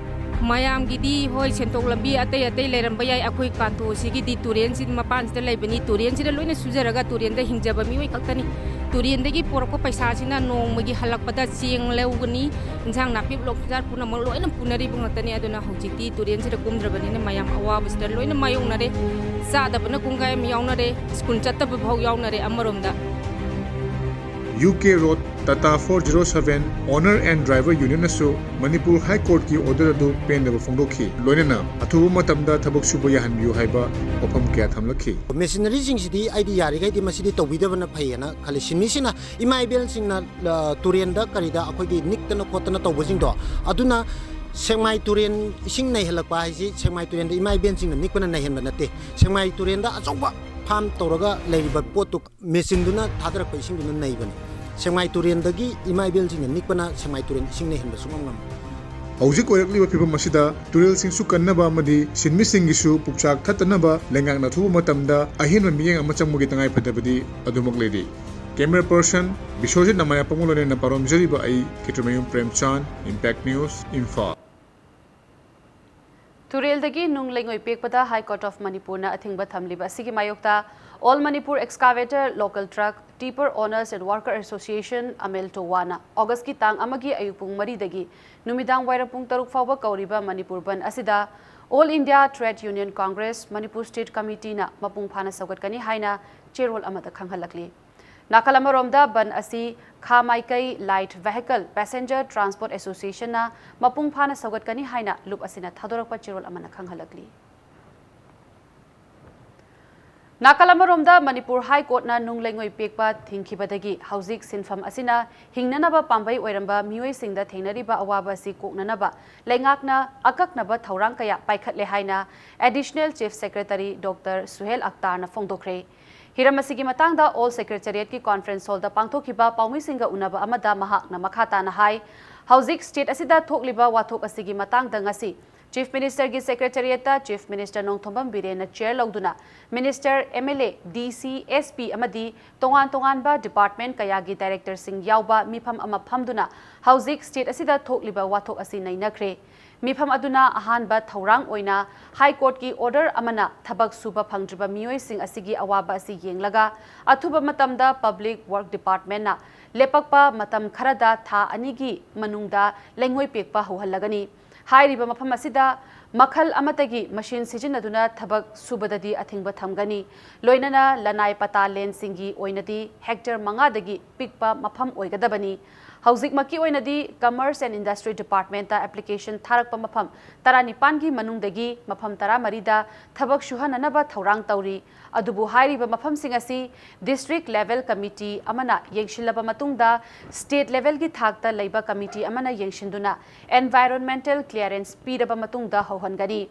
ꯃꯌꯥꯝꯒꯤꯗꯤ ꯍꯣꯏ ꯁꯦꯟꯊꯣꯛ ꯂꯝꯕꯤ ꯑꯇꯩ ꯑꯇꯩ ꯂꯩꯔꯝꯕ ꯌꯥꯏ, ꯑꯩꯈꯣꯏ ꯀꯥꯟꯇꯣꯁꯤꯒꯤꯗꯤ ꯇꯨꯔꯦꯟꯁꯤ ꯃꯄꯥꯟꯁꯤꯗ ꯂꯩꯕꯅꯤ, ꯇꯨꯔꯦꯟꯁꯤꯗ ꯂꯣꯏꯅ ꯁꯨꯖꯔꯒ ꯇꯨꯔꯦꯟꯗ ꯍꯤꯡꯖꯕ ꯃꯤꯑꯣꯏ ꯈꯛꯇꯅꯤ꯫ ꯇꯨꯔꯦꯟꯗꯒꯤ ꯄꯨꯔꯛꯄ ꯄꯩꯁꯥꯁꯤꯅ ꯅꯣꯡꯃꯒꯤ ꯍꯜꯂꯛꯄꯗ ꯆꯦꯡ ꯂꯧꯒꯅꯤ, ꯏꯟꯁꯥꯡ ꯅꯥꯄꯤ ꯂꯣꯛꯆꯥꯛ ꯄꯨꯝꯅꯃꯛ ꯂꯣꯏꯅ ꯄꯨꯅꯔꯤꯕ ꯉꯥꯛꯇꯅꯤ꯫ ꯑꯗꯨꯅ ꯍꯧꯖꯤꯛꯇꯤ ꯇꯨꯔꯦꯟꯁꯤꯗ ꯀꯨꯝꯗ꯭ꯔꯕꯅꯤꯅ ꯃꯌꯥꯝ ꯑꯋꯥꯕꯁꯤꯗ ꯂꯣꯏꯅ ꯃꯥꯌꯣꯛꯅꯔꯦ꯫ ꯆꯥꯗꯕꯅ ꯀꯨꯡꯒꯥꯏ ꯑꯃ ꯌꯥꯎꯅꯔꯦ, ꯁ꯭ꯀꯨꯜ ꯆꯠꯇꯕ ꯐꯥꯎ ꯌꯥꯎꯅꯔꯦ ꯑꯃꯔꯣꯝꯗ꯫ U K road, Tata four zero seven owner and driver ꯌꯨꯅꯤꯌꯟꯅꯁꯨ ꯃꯅꯤꯄꯨꯔ ꯍꯥꯏ ꯀꯣꯔꯠꯀꯤ ꯑꯣꯔꯗꯔ ꯑꯗꯨ ꯄꯦꯟꯗꯕ ꯐꯣꯡꯗꯣꯛꯈꯤ꯫ ꯂꯣꯏꯅꯅ ꯑꯊꯨꯕ ꯃꯇꯝꯗ ꯊꯕꯛ ꯁꯨꯕ ꯌꯥꯍꯟꯕꯤꯌꯨ ꯍꯥꯏꯕ ꯋꯥꯐꯝ ꯀꯌꯥ ꯊꯝꯂꯛꯈꯤ꯫ ꯃꯦꯆꯤꯅꯔꯤꯁꯤꯡꯁꯤꯗꯤ ꯑꯩꯗꯤ ꯌꯥꯔꯤꯈꯩꯗꯤ ꯃꯁꯤꯗꯤ ꯇꯧꯕꯤꯗꯕꯅ ꯐꯩꯌꯦꯅ ꯈꯜꯂꯤ꯫ ꯁꯤꯟꯃꯤꯁꯤꯅ ꯏꯃꯥ ꯏꯕꯦꯜꯁꯤꯡꯅ, ꯑ, ꯇꯨꯔꯦꯟꯗ ꯀꯔꯤꯗ ꯑꯩꯈꯣꯏꯒꯤ ꯅꯤꯛꯇꯅ ꯈꯣꯠꯇꯅ ꯇꯧꯕꯁꯤꯡꯗꯣ, ꯑꯗꯨꯅ ꯁꯦꯛꯃꯥꯏ ꯇꯨꯔꯦꯟ ꯏꯁꯤꯡ ꯅꯩꯍꯜꯂꯛꯄ ꯍꯥꯏꯁꯤ ꯁꯦꯛꯃꯥꯏ ꯇꯨꯔꯦꯟꯗ ꯏꯃꯥ ꯏꯕꯦꯜꯁꯤꯡꯅ ꯅꯤꯛꯄꯅ ꯅꯩꯍꯟꯕ ꯅꯠꯇꯦ꯫ ꯁꯦꯛꯃꯥꯏ ꯇꯨꯔꯦꯟꯗ ꯑꯆꯧꯕ ꯐꯥꯝ ꯇꯧꯔꯒ ꯂꯩꯔꯤꯕ ꯄꯣꯠꯇꯨ ꯃꯦꯆꯤꯟꯗꯨꯅ ꯊꯥꯗꯔꯛꯄ ꯏꯁꯤꯡꯗꯨꯅ ꯅꯩꯕꯅꯤ꯫ ꯁꯦꯛꯃꯥꯏ ꯇꯨꯔꯦꯟꯗꯒꯤ ꯏꯃꯥ ꯏꯕꯦꯜꯁꯤꯡꯅ ꯅꯤꯛꯄꯅ ꯁꯦꯛꯃꯥꯏ ꯇꯨꯔꯦꯟ ꯏꯁꯤꯡ ꯅꯩꯍꯟꯕ ꯁꯨꯡꯉꯝ ꯉꯝꯃꯣꯏ꯫ ꯍꯧꯖꯤꯛ ꯑꯣꯏꯔꯛꯂꯤꯕ ꯐꯤꯕꯝ ꯑꯁꯤꯗ ꯇꯨꯔꯦꯜꯁꯤꯡꯁꯨ ꯀꯟꯅꯕ ꯑꯃꯗꯤ ꯁꯤꯟꯃꯤꯁꯤꯡꯒꯤꯁꯨ ꯄꯨꯛꯆꯥꯛ ꯊꯠꯇꯅꯕ ꯂꯩꯉꯥꯛꯅ ꯑꯊꯨꯕ ꯃꯇꯝꯗ ꯑꯍꯦꯟꯕ ꯃꯤꯠꯌꯦꯡ ꯑꯃ ꯆꯪꯕꯒꯤ ꯇꯉꯥꯏꯐꯗꯕꯗꯤ ꯑꯗꯨꯃꯛ ꯂꯩꯔꯤ꯫ Camera person ꯕꯤꯁ꯭ꯋꯖꯤꯠ ꯅꯃꯥꯌꯥꯄꯝꯒ ꯂꯣꯏꯅꯅ ꯄꯥꯔꯣꯝꯖꯔꯤꯕ ꯑꯩ ꯈꯦꯇ꯭ꯔꯤꯃꯌꯨꯝ ꯄ꯭ꯔꯦꯝꯆꯥꯟ, Impact News, ꯏꯝꯐꯥꯜ꯫ ꯇꯨꯔꯦꯜꯗꯒꯤ ꯅꯨꯡ ꯂꯩꯉꯣꯏ ꯄꯦꯛꯄꯗ High Court of ꯃꯅꯤꯄꯨꯔꯅ ꯑꯊꯤꯡꯕ ꯊꯝꯂꯤꯕ ꯑꯁꯤꯒꯤ ꯃꯥꯌꯣꯛꯇ All Manipur Excavator, Local Truck, Tipper Owners and Worker Association, ꯑꯃꯦꯜꯇꯣꯋꯥꯅ ꯑꯣꯒꯁꯀꯤ ꯇꯥꯡ ꯑꯃꯒꯤ ꯑꯌꯨꯛ ꯄꯨꯡ ꯃꯔꯤꯗꯒꯤ ꯅꯨꯃꯤꯗꯥꯡ ꯋꯥꯏꯔꯝ ꯄꯨꯡ ꯇꯔꯨꯛ ꯐꯥꯎꯕ ꯀꯧꯔꯤꯕ ꯃꯅꯤꯄꯨꯔ ꯕꯟ ꯑꯁꯤꯗ All India Trade Union Congress, Manipur State Committeeꯅ ꯃꯄꯨꯡ ꯐꯥꯅ ꯁꯧꯒꯠꯀꯅꯤ ꯍꯥꯏꯅ ꯆꯦꯔꯣꯜ ꯑꯃꯗ ꯈꯪꯍꯜꯂꯛꯂꯤ꯫ ꯅꯥꯀꯜ ꯑꯃꯔꯣꯝꯗ ꯕꯟ ꯑꯁꯤ ꯈꯥ ꯃꯥꯏꯀꯩ Light Vehicle Passenger Transport Associationꯅ ꯃꯄꯨꯡ ꯐꯥꯅ ꯁꯧꯒꯠꯀꯅꯤ ꯍꯥꯏꯅ ꯂꯨꯞ ꯑꯁꯤꯅ ꯊꯥꯗꯣꯔꯛꯄ ꯆꯦꯔꯣꯜ ꯑꯃꯅ ꯈꯪꯍꯜꯂꯛꯂꯤ꯫ ꯅꯥꯀꯜ ꯑꯃꯔꯣꯝꯗ ꯃꯅꯤꯄꯨꯔ ꯍꯥꯏ ꯀꯣꯔꯠꯅ ꯅꯨꯡ ꯂꯩꯉꯣꯏ ꯄꯦꯛꯄ ꯊꯤꯡꯈꯤꯕꯗꯒꯤ ꯍꯧꯖꯤꯛ ꯁꯤꯟꯐꯝ ꯑꯁꯤꯅ ꯍꯤꯡꯅꯅꯕ ꯄꯥꯝꯕꯩ ꯑꯣꯏꯔꯝꯕ ꯃꯤꯑꯣꯏꯁꯤꯡꯗ ꯊꯦꯡꯅꯔꯤꯕ ꯑꯋꯥꯕ ꯑꯁꯤ ꯀꯣꯛꯅꯅꯕ ꯂꯩꯉꯥꯛꯅ ꯑꯀꯛꯅꯕ ꯊꯧꯔꯥꯡ ꯀꯌꯥ ꯄꯥꯏꯈꯠꯂꯦ ꯍꯥꯏꯅ Additional Chief Secretary Doctor Suhel ꯑꯛꯇꯥꯔꯅ ꯐꯣꯡꯗꯣꯛꯈ꯭ꯔꯦ꯫ ꯍꯤꯔꯝ ꯑꯁꯤꯒꯤ ꯃꯇꯥꯡꯗ All Secretariatꯀꯤ conference hallꯗ ꯄꯥꯡꯊꯣꯛꯈꯤꯕ ꯄꯥꯎꯃꯤꯁꯤꯡꯒ ꯎꯅꯕ ꯑꯃꯗ ꯃꯍꯥꯛꯅ ꯃꯈꯥ ꯇꯥꯅ ꯍꯥꯏ, ꯍꯧꯖꯤꯛ state ꯑꯁꯤꯗ ꯊꯣꯛꯂꯤꯕ ꯋꯥꯊꯣꯛ ꯑꯁꯤꯒꯤ ꯃꯇꯥꯡꯗ ꯉꯁꯤ Chief Ministerꯒꯤ Secretariatꯇ Chief Minister Nongthombam ꯕꯤꯔꯦꯟꯅ chair ꯂꯧꯗꯨꯅ Minister, MLA, DC, SP ꯑꯃꯗꯤ ꯇꯣꯉꯥꯟ ꯇꯣꯉꯥꯟꯕ department ꯀꯌꯥꯒꯤ directorꯁꯤꯡ ꯌꯥꯎꯕ ꯃꯤꯐꯝ ꯑꯃ ꯐꯝꯗꯨꯅ ꯍꯧꯖꯤꯛ state ꯑꯁꯤꯗ ꯊꯣꯛꯂꯤꯕ ꯋꯥꯊꯣꯛ ꯑꯁꯤ ꯅꯩꯅꯈ꯭ꯔꯦ꯫ ꯃꯤꯐꯝ ꯑꯗꯨꯅ ꯑꯍꯥꯟꯕ ꯊꯧꯔꯥꯡ ꯑꯣꯏꯅ High Courtꯀꯤ order ꯑꯃꯅ ꯊꯕꯛ ꯁꯨꯕ ꯐꯪꯗ꯭ꯔꯤꯕ ꯃꯤꯑꯣꯏꯁꯤꯡ ꯑꯁꯤꯒꯤ ꯑꯋꯥꯕ ꯑꯁꯤ ꯌꯦꯡꯂꯒ ꯑꯊꯨꯕ ꯃꯇꯝꯗ Public Work Departmentꯅ ꯂꯦꯞꯄꯛꯄ ꯃꯇꯝ ꯈꯔꯗ ꯊꯥ ꯑꯅꯤꯒꯤ ꯃꯅꯨꯡꯗ ꯂꯩꯉꯣꯏ ꯄꯦꯛꯄ ꯍꯧꯍꯜꯂꯒꯅꯤ꯫ ꯍꯥꯏꯔꯤꯕ ꯃꯐꯝ ꯑꯁꯤꯗ ꯃꯈꯜ ꯑꯃꯠꯇꯒꯤ ꯃꯁꯤꯟ ꯁꯤꯖꯤꯟꯅꯗꯨꯅ ꯊꯕꯛ ꯁꯨꯕꯗꯗꯤ ꯑꯊꯤꯡꯕ ꯊꯝꯒꯅꯤ꯫ ꯂꯣꯏꯅꯅ ꯂꯅꯥꯏ ꯄꯇꯥ ꯂꯦꯟꯁꯤꯡꯒꯤ ꯑꯣꯏꯅꯗꯤ ꯍꯦꯛꯇꯔ ꯃꯉꯥꯗꯒꯤ ꯄꯤꯛꯄ ꯃꯐꯝ ꯑꯣꯏꯒꯗꯕꯅꯤ꯫ ꯍꯧꯖꯤꯛꯃꯛꯀꯤ ꯑꯣꯏꯅꯗꯤ Commerce and Industry Departmentꯇ application ꯊꯥꯔꯛꯄ ꯃꯐꯝ ꯇꯔꯥꯅꯤꯄꯥꯟꯒꯤ ꯃꯅꯨꯡꯗꯒꯤ ꯃꯐꯝ ꯇꯔꯥꯃꯔꯤꯗ ꯊꯕꯛ ꯁꯨꯍꯟꯅꯅꯕ ꯊꯧꯔꯥꯡ ꯇꯧꯔꯤ꯫ ꯑꯗꯨꯕꯨ ꯍꯥꯏꯔꯤꯕ ꯃꯐꯝꯁꯤꯡ ꯑꯁꯤ district level committee ꯑꯃꯅ ꯌꯦꯡꯁꯤꯜꯂꯕ ꯃꯇꯨꯡꯗ state levelꯒꯤ ꯊꯥꯛꯇ ꯂꯩꯕ committee ꯑꯃꯅ ꯌꯦꯡꯁꯤꯟꯗꯨꯅ environmental clearance ꯄꯤꯔꯕ ꯃꯇꯨꯡꯗ ꯍꯧꯍꯟꯒꯅꯤ꯫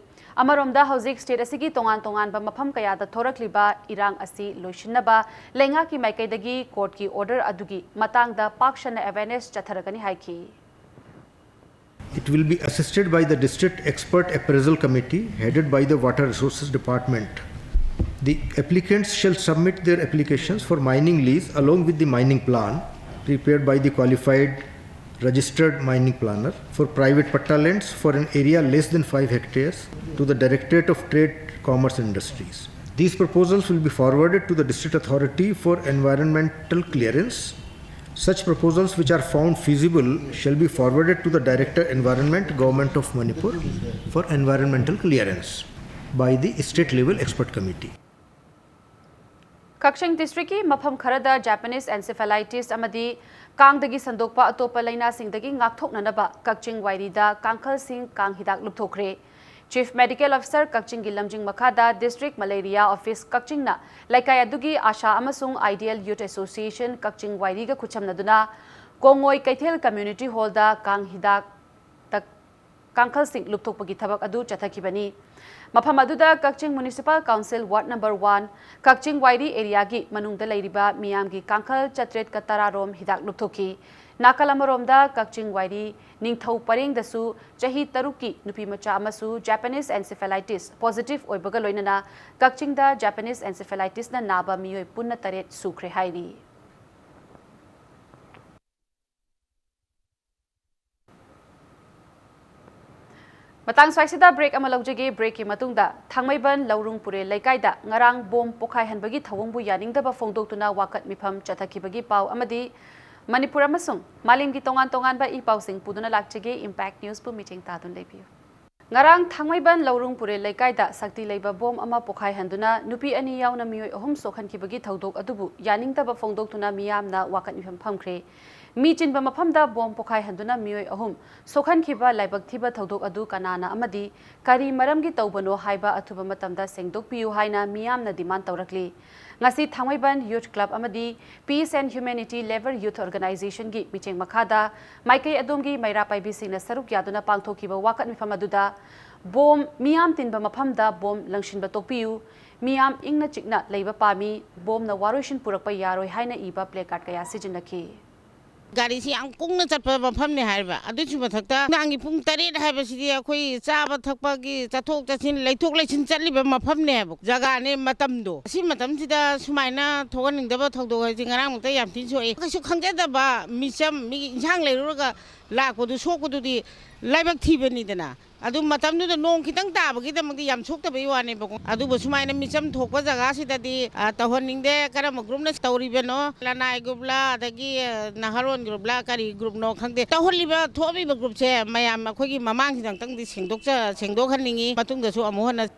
ꯑꯃꯔꯣꯝꯗ ꯍꯧꯖꯤꯛ state ꯑꯁꯤꯒꯤ ꯇꯣꯉꯥꯟ ꯇꯣꯉꯥꯟꯕ ꯃꯐꯝ ꯀꯌꯥꯗ ꯊꯣꯔꯛꯂꯤꯕ ꯏꯔꯥꯡ ꯑꯁꯤ ꯂꯣꯏꯁꯤꯟꯅꯕ ꯂꯩꯉꯥꯛꯀꯤ ꯃꯥꯏꯀꯩꯗꯒꯤ courtꯀꯤ order ꯑꯗꯨꯒꯤ ꯃꯇꯥꯡꯗ ꯄꯥꯛ ꯁꯟꯅ awareness ꯆꯠꯊꯔꯒꯅꯤ ꯍꯥꯏꯈꯤ꯫ It will be assisted by the District Expert Appraisal Committee headed by the Water Resources Department. The applicants shall submit their applications for mining lease along with the mining plan prepared by the qualified registered mining planner for private patta lands for an area less than five hectares to the Directorate of Trade, Commerce and Industries. These proposals will be forwarded to the District Authority for environmental clearance. Such proposals which are found feasible shall be forwarded to the Director Environment, Government of Manipur for environmental clearance by the state level expert committee. ꯀꯛꯆꯤꯡ districtꯀꯤ ꯃꯐꯝ ꯈꯔꯗ Japanese encephalitis ꯑꯃꯗꯤ ꯀꯥꯡꯗꯒꯤ ꯁꯟꯗꯣꯛꯄ ꯑꯇꯣꯞꯄ ꯂꯥꯏꯅꯥꯁꯤꯡꯗꯒꯤ ꯉꯥꯛꯊꯣꯛꯅꯅꯕ ꯀꯛꯆꯤꯡ ꯋꯥꯏꯔꯤꯗ ꯀꯥꯡꯈꯜꯁꯤꯡ ꯀꯥꯡ ꯍꯤꯗꯥꯛ ꯂꯨꯞꯊꯣꯛꯈ꯭ꯔꯦ꯫ Chief Medical Officer ꯀꯛꯆꯤꯡꯒꯤ ꯂꯝꯖꯤꯡ ꯃꯈꯥꯗ District Malaria Office ꯀꯛꯆꯤꯡꯅ ꯂꯩꯀꯥꯏ ꯑꯗꯨꯒꯤ ASHA ꯑꯃꯁꯨꯡ Ideal Youth Association ꯀꯛꯆꯤꯡ ꯋꯥꯏꯔꯤꯒ ꯈꯨꯠꯁꯝꯅꯗꯨꯅ ꯀꯣꯡꯉꯣꯏ ꯀꯩꯊꯦꯜ community hallꯗ ꯀꯥꯡ ꯍꯤꯗꯥꯛ ꯀꯥꯡꯈꯜꯁꯤꯡ ꯂꯨꯞꯊꯣꯛꯄꯒꯤ ꯊꯕꯛ ꯑꯗꯨ ꯆꯠꯊꯈꯤꯕꯅꯤ꯫ ꯃꯐꯝ ꯑꯗꯨꯗ ꯀꯛꯆꯤꯡ Municipal Council Ward number one, ꯀꯛꯆꯤꯡ ꯋꯥꯏꯔꯤ areaꯒꯤ ꯃꯅꯨꯡꯗ ꯂꯩꯔꯤꯕ ꯃꯤꯌꯥꯝꯒꯤ ꯀꯥꯡꯈꯜ ꯆꯥꯇ꯭ꯔꯦꯠꯀ ꯇꯔꯥ ꯔꯣꯝ ꯍꯤꯗꯥꯛ ꯂꯨꯞꯊꯣꯛꯈꯤ꯫ ꯅꯥꯀꯜ ꯑꯃꯔꯣꯝꯗ ꯀꯛꯆꯤꯡ ꯋꯥꯏꯔꯤ ꯅꯤꯡꯊꯧ ꯄꯔꯦꯡꯗꯁꯨ ꯆꯍꯤ ꯇꯔꯨꯛꯀꯤ ꯅꯨꯄꯤ ꯃꯆꯥ ꯑꯃꯁꯨ Japanese encephalitis positive ꯑꯣꯏꯕꯒ ꯂꯣꯏꯅꯅ ꯀꯛꯆꯤꯡꯗ Japanese encephalitisꯅ ꯅꯥꯕ ꯃꯤꯑꯣꯏ ꯄꯨꯟꯅ ꯇꯔꯦꯠ ꯁꯨꯈ꯭ꯔꯦ ꯍꯥꯏꯔꯤ꯫ ꯃꯇꯥꯡ ꯁ꯭ꯋꯥꯏꯁꯤꯗ break ꯑꯃ ꯂꯧꯖꯒꯦ꯫ Breakꯀꯤ ꯃꯇꯨꯡꯗ ꯊꯥꯡꯃꯩꯕꯟ ꯂꯧꯔꯨꯡ ꯄꯨꯔꯦꯜ ꯂꯩꯀꯥꯏꯗ ꯉꯔꯥꯡ bomb ꯄꯣꯈꯥꯏꯍꯟꯕꯒꯤ ꯊꯧꯑꯣꯡꯕꯨ ꯌꯥꯅꯤꯡꯗꯕ ꯐꯣꯡꯗꯣꯛꯇꯨꯅ ꯋꯥꯀꯠ ꯃꯤꯐꯝ ꯆꯠꯊꯈꯤꯕꯒꯤ ꯄꯥꯎ ꯑꯃꯗꯤ ꯃꯅꯤꯄꯨꯔ ꯑꯃꯁꯨꯡ ꯃꯥꯂꯦꯝꯒꯤ ꯇꯣꯉꯥꯟ ꯇꯣꯉꯥꯟꯕ ꯏ ꯄꯥꯎꯁꯤꯡ ꯄꯨꯗꯨꯅ ꯂꯥꯛꯆꯒꯦ Impact Newsꯄꯨ ꯃꯤꯠꯌꯦꯡ ꯇꯥꯗꯨꯅ ꯂꯩꯕꯤꯌꯨ꯫ ꯉꯔꯥꯡ ꯊꯥꯡꯃꯩꯕꯟ ꯂꯧꯔꯨꯡ ꯄꯨꯔꯦꯜ ꯂꯩꯀꯥꯏꯗ ꯁꯛꯇꯤ ꯂꯩꯕ ꯕꯣꯝ ꯑꯃ ꯄꯣꯈꯥꯏꯍꯟꯗꯨꯅ ꯅꯨꯄꯤ ꯑꯅꯤ ꯌꯥꯎꯅ ꯃꯤꯑꯣꯏ ꯑꯍꯨꯝ ꯁꯣꯛꯍꯟꯈꯤꯕꯒꯤ ꯊꯧꯗꯣꯛ ꯑꯗꯨꯕꯨ ꯌꯥꯅꯤꯡꯗꯕ ꯐꯣꯡꯗꯣꯛꯇꯨꯅ ꯃꯤꯌꯥꯝꯅ ꯋꯥꯀꯠ ꯃꯤꯐꯝ ꯐꯝꯈ꯭ꯔꯦ꯫ ꯃꯤ ꯆꯤꯟꯕ ꯃꯐꯝꯗ ꯕꯣꯝ ꯄꯣꯈꯥꯏꯍꯟꯗꯨꯅ ꯃꯤꯑꯣꯏ ꯑꯍꯨꯝ ꯁꯣꯛꯍꯟꯈꯤꯕ ꯂꯥꯏꯕꯛ ꯊꯤꯕ ꯊꯧꯗꯣꯛ ꯑꯗꯨ ꯀꯅꯥꯅ ꯑꯃꯗꯤ ꯀꯔꯤ ꯃꯔꯝꯒꯤ ꯇꯧꯕꯅꯣ ꯍꯥꯏꯕ ꯑꯊꯨꯕ ꯃꯇꯝꯗ ꯁꯦꯡꯗꯣꯛꯄꯤꯌꯨ ꯍꯥꯏꯅ ꯃꯤꯌꯥꯝꯅ demand ꯇꯧꯔꯛꯂꯤ꯫ ꯉꯁꯤ ꯊꯥꯡꯃꯩꯕꯟ Youth Club ꯑꯃꯗꯤ Peace and Humanity Labour Youth Organizationꯒꯤ ꯃꯤꯆꯦꯡ ꯃꯈꯥꯗ ꯃꯥꯏꯀꯩ ꯑꯗꯣꯝꯒꯤ ꯃꯩꯔꯥ ꯄꯥꯏꯕꯤꯁꯤꯡꯅ ꯁꯔꯨꯛ ꯌꯥꯗꯨꯅ ꯄꯥꯡꯊꯣꯛꯈꯤꯕ ꯋꯥꯀꯠ ꯃꯤꯐꯝ ꯑꯗꯨꯗ ꯕꯣꯝ, ꯃꯤꯌꯥꯝ ꯇꯤꯟꯕ ꯃꯐꯝꯗ ꯕꯣꯝ ꯂꯪꯁꯤꯟꯕ ꯇꯣꯛꯄꯤꯌꯨ, ꯃꯤꯌꯥꯝ ꯏꯪꯅ ꯆꯤꯛꯅ ꯂꯩꯕ ꯄꯥꯝꯃꯤ, ꯕꯣꯝꯅ ꯋꯥꯔꯣꯏꯁꯤꯟ ꯄꯨꯔꯛꯄ ꯌꯥꯔꯣꯏ ꯍꯥꯏꯅ ꯏꯕ placard ꯀꯌꯥ ꯁꯤꯖꯤꯟꯅꯈꯤ꯫ ꯒꯥꯔꯤꯁꯤ ꯌꯥꯝ ꯀꯨꯡꯅ ꯆꯠꯄ ꯃꯐꯝꯅꯦ ꯍꯥꯏꯔꯤꯕ꯫ ꯑꯗꯨꯒꯤ ꯃꯊꯛꯇ ꯅꯨꯡꯗꯥꯡꯒꯤ ꯄꯨꯡ ꯇꯔꯦꯠ ꯍꯥꯏꯕꯁꯤꯗꯤ ꯑꯩꯈꯣꯏ ꯆꯥꯕ ꯊꯛꯄꯒꯤ ꯆꯠꯊꯣꯛ ꯆꯠꯁꯤꯟ, ꯂꯩꯊꯣꯛ ꯂꯩꯁꯤꯟ ꯆꯠꯂꯤꯕ ꯃꯐꯝꯅꯦ ꯍꯥꯏꯕ, ꯖꯒꯥꯅꯦ꯫ ꯃꯇꯝꯗꯣ, ꯑꯁꯤ ꯃꯇꯝꯁꯤꯗ ꯁꯨꯃꯥꯏꯅ ꯊꯣꯛꯍꯟꯅꯤꯡꯗꯕ ꯊꯧꯗꯣꯛ ꯍꯥꯏꯁꯦ ꯉꯔꯥꯡꯃꯛꯇ ꯌꯥꯝ ꯊꯤꯅ ꯁꯣꯛꯑꯦ꯫ ꯀꯩꯁꯨ ꯈꯪꯖꯗꯕ ꯃꯤꯆꯝ, ꯃꯤꯒꯤ ꯏꯟꯁꯥꯡ ꯂꯩꯔꯨꯔꯒ ꯂꯥꯛꯄꯗꯨ, ꯁꯣꯛꯄꯗꯨꯗꯤ ꯂꯥꯏꯕꯛ ꯊꯤꯕꯅꯤꯗꯅ꯫ ꯑꯗꯨ ꯃꯇꯝꯗꯨꯗ ꯅꯣꯡ ꯈꯤꯇꯪ ꯇꯥꯕꯒꯤꯗꯃꯛꯇ ꯌꯥꯝ ꯁꯣꯛꯇꯕꯩ ꯋꯥꯅꯦꯕꯀꯣ꯫ ꯑꯗꯨꯕꯨ ꯁꯨꯃꯥꯏꯅ ꯃꯤꯆꯝ ꯊꯣꯛꯄ ꯖꯒꯥꯁꯤꯗꯗꯤ, ꯑ, ꯇꯧꯍꯟꯅꯤꯡꯗꯦ꯫ ꯀꯔꯝꯕ groupꯅ ꯇꯧꯔꯤꯕꯅꯣ? ꯂꯅꯥꯏ groupꯂ, ꯑꯗꯒꯤ, ꯑ, ꯅꯍꯥꯔꯣꯟ groupꯂ, ꯀꯔꯤ groupꯅꯣ ꯈꯪꯗꯦ꯫ ꯇꯧꯍꯜꯂꯤꯕ, ꯊꯣꯛꯍꯜꯂꯤꯕ groupꯁꯦ ꯃꯌꯥꯝ ꯑꯩꯈꯣꯏꯒꯤ ꯃꯃꯥꯡꯁꯤꯗ ꯑꯃꯨꯛꯇꯪꯗꯤ ꯁꯦꯡꯗꯣꯛꯆ-, ꯁꯦꯡꯗꯣꯛꯍꯟꯅꯤꯡꯉꯤ꯫ ꯃꯇꯨꯡꯗꯁꯨ ꯑꯃꯨꯛ ꯍꯟꯅ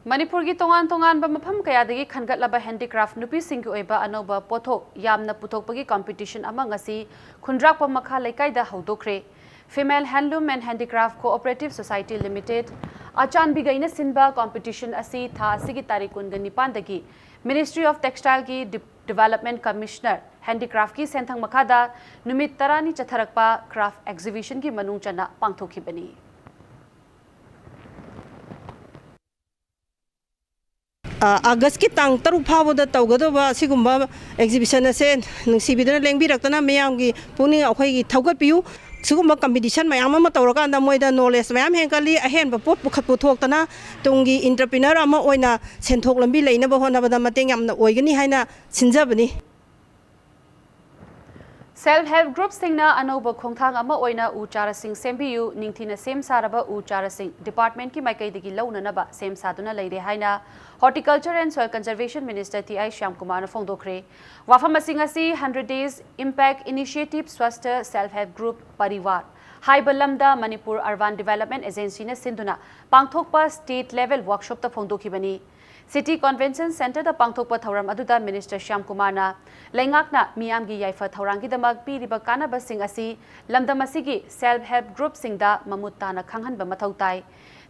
ꯃꯅꯤꯄꯨꯔꯒꯤ ꯇꯣꯉꯥꯟ ꯇꯣꯉꯥꯟꯕ ꯃꯐꯝ ꯀꯌꯥꯗꯒꯤ ꯈꯟꯒꯠꯂꯕ handicraft ꯅꯨꯄꯤꯁꯤꯡꯒꯤ ꯑꯣꯏꯕ ꯑꯅꯧꯕ ꯄꯣꯠꯊꯣꯛ ꯌꯥꯝꯅ ꯄꯨꯊꯣꯛꯄꯒꯤ competition ꯑꯃ ꯉꯁꯤ ꯈꯨꯟꯗ꯭ꯔꯥꯛꯄꯝ ꯃꯈꯥ ꯂꯩꯀꯥꯏꯗ ꯍꯧꯗꯣꯛꯈ꯭ꯔꯦ꯫ Female Handloom and Handicraft Cooperative Society Limited, ꯑꯆꯥꯟꯕꯤꯒꯩꯅ ꯁꯤꯟꯕ competition ꯑꯁꯤ ꯊꯥ ꯑꯁꯤꯒꯤ ꯇꯥꯔꯤꯛ ꯀꯨꯟꯒ ꯅꯤꯄꯥꯟꯗꯒꯤ Ministry of Textileꯒꯤ D-, Development Commissioner Handicraftꯀꯤ ꯁꯦꯟꯊꯪ ꯃꯈꯥꯗ ꯅꯨꯃꯤꯠ ꯇꯔꯥꯅꯤ ꯆꯠꯊꯔꯛꯄ craft exhibitionꯒꯤ ꯃꯅꯨꯡ ꯆꯟꯅ ꯄꯥꯡꯊꯣꯛꯈꯤꯕꯅꯤ꯫ ꯑ, ꯑꯥꯒꯁꯀꯤ ꯇꯥꯡ ꯇꯔꯨꯛ ꯐꯥꯎꯕꯗ ꯇꯧꯒꯗꯧꯕ ꯑꯁꯤꯒꯨꯝꯕ exhibition ꯑꯁꯦ ꯅꯨꯡꯁꯤꯕꯤꯗꯨꯅ ꯂꯦꯡꯕꯤꯔꯛꯇꯅ ꯃꯌꯥꯝꯒꯤ ꯄꯨꯛꯅꯤꯡ ꯑꯩꯈꯣꯏꯒꯤ ꯊꯧꯒꯠꯄꯤꯌꯨ꯫ ꯁꯤꯒꯨꯝꯕ competition ꯃꯌꯥꯝ ꯑꯃ ꯇꯧꯔꯀꯥꯟꯗ ꯃꯣꯏꯗ knowledge ꯃꯌꯥꯝ ꯍꯦꯟꯒꯠꯂꯤ, ꯑꯍꯦꯟꯕ ꯄꯣꯠ ꯄꯨꯈꯠ ꯄꯨꯊꯣꯛꯇꯅ ꯇꯨꯡꯒꯤ entrepreneur ꯑꯃ ꯑꯣꯏꯅ ꯁꯦꯟꯊꯣꯛ ꯂꯝꯕꯤ ꯂꯩꯅꯕ ꯍꯣꯠꯅꯕꯗ ꯃꯇꯦꯡ ꯌꯥꯝꯅ ꯑꯣꯏꯒꯅꯤ ꯍꯥꯏꯅ ꯁꯤꯟꯖꯕꯅꯤ꯫ Self help group ꯁꯤꯡꯅ ꯑꯅꯧꯕ ꯈꯣꯡꯊꯥꯡ ꯑꯃ ꯑꯣꯏꯅ ꯎ ꯆꯥꯔꯥꯁꯤꯡ ꯁꯦꯝꯕꯤꯌꯨ, ꯅꯤꯡꯊꯤꯅ ꯁꯦꯝ ꯁꯥꯔꯕ ꯎ ꯆꯥꯔꯥꯁꯤꯡ department ꯀꯤ ꯃꯥꯏꯀꯩꯗꯒꯤ ꯂꯧꯅꯅꯕ ꯁꯦꯝ ꯁꯥꯗꯨꯅ ꯂꯩꯔꯦ ꯍꯥꯏꯅ Horticulture and Soil Conservation Minister T I ꯁ꯭ꯌꯥꯝꯀꯨꯃꯥꯔꯅ ꯐꯣꯡꯗꯣꯛꯈ꯭ꯔꯦ꯫ ꯋꯥꯐꯝ ꯑꯁꯤꯡ ꯑꯁꯤ Hundred Days Impact Initiative Swasthya Self Help Group Parivar ꯍꯥꯏꯕ ꯂꯝꯗ Manipur Urban Development Agency ꯅ ꯁꯤꯟꯗꯨꯅ ꯄꯥꯡꯊꯣꯛꯄ state level workshop ꯇ ꯐꯣꯡꯗꯣꯛꯈꯤꯕꯅꯤ꯫ City Convention Centre ꯗ ꯄꯥꯡꯊꯣꯛꯄ ꯊꯧꯔꯝ ꯑꯗꯨꯗ Minister ꯁ꯭ꯌꯥꯝꯀꯨꯃꯥꯔꯅ ꯂꯩꯉꯥꯛꯅ ꯃꯤꯌꯥꯝꯒꯤ ꯌꯥꯏꯐ ꯊꯧꯔꯥꯡꯒꯤꯗꯃꯛ ꯄꯤꯔꯤꯕ ꯀꯥꯟꯅꯕꯁꯤꯡ ꯑꯁꯤ ꯂꯝꯗꯝ ꯑꯁꯤꯒꯤ self help group ꯁꯤꯡꯗ ꯃꯃꯨꯠ ꯇꯥꯅ ꯈꯪꯍꯟꯕ ꯃꯊꯧ ꯇꯥꯏ꯫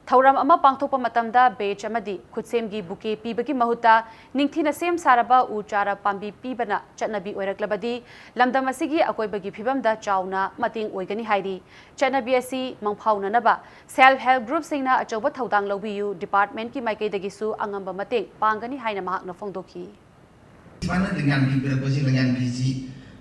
ꯊꯧꯔꯝ ꯑꯃ ꯄꯥꯡꯊꯣꯛꯄ ꯃꯇꯝꯗ badge ꯑꯃꯗꯤ ꯈꯨꯠꯁꯦꯝꯒꯤ bouquet ꯄꯤꯕꯒꯤ ꯃꯍꯨꯠꯇ ꯅꯤꯡꯊꯤꯅ ꯁꯦꯝ ꯁꯥꯔꯕ ꯎ ꯆꯥꯔꯥ ꯄꯥꯝꯕꯤ ꯄꯤꯕꯅ ꯆꯠꯅꯕꯤ ꯑꯣꯏꯔꯛꯂꯕꯗꯤ ꯂꯝꯗꯝ ꯑꯁꯤꯒꯤ ꯑꯀꯣꯏꯕꯒꯤ ꯐꯤꯕꯝꯗ ꯆꯥꯎꯅ ꯃꯇꯦꯡ ꯑꯣꯏꯒꯅꯤ ꯍꯥꯏꯔꯤ꯫ ꯆꯠꯅꯕꯤ ꯑꯁꯤ ꯃꯪꯐꯥꯎꯅꯅꯕ self help group ꯁꯤꯡꯅ ꯑꯆꯧꯕ ꯊꯧꯗꯥꯡ ꯂꯧꯕꯤꯌꯨ, department ꯀꯤ ꯃꯥꯏꯀꯩꯗꯒꯤꯁꯨ ꯑꯉꯝꯕ ꯃꯇꯦꯡ ꯄꯥꯡꯒꯅꯤ ꯍꯥꯏꯅ ꯃꯍꯥꯛꯅ ꯐꯣꯡꯗꯣꯛꯈꯤ꯫ ꯁꯨꯃꯥꯏꯅ ꯂꯪꯌꯥꯟ ꯐꯤ ꯄꯤꯔꯛꯄꯁꯤ, ꯂꯪꯌꯥꯟ ꯐꯤꯁꯤ,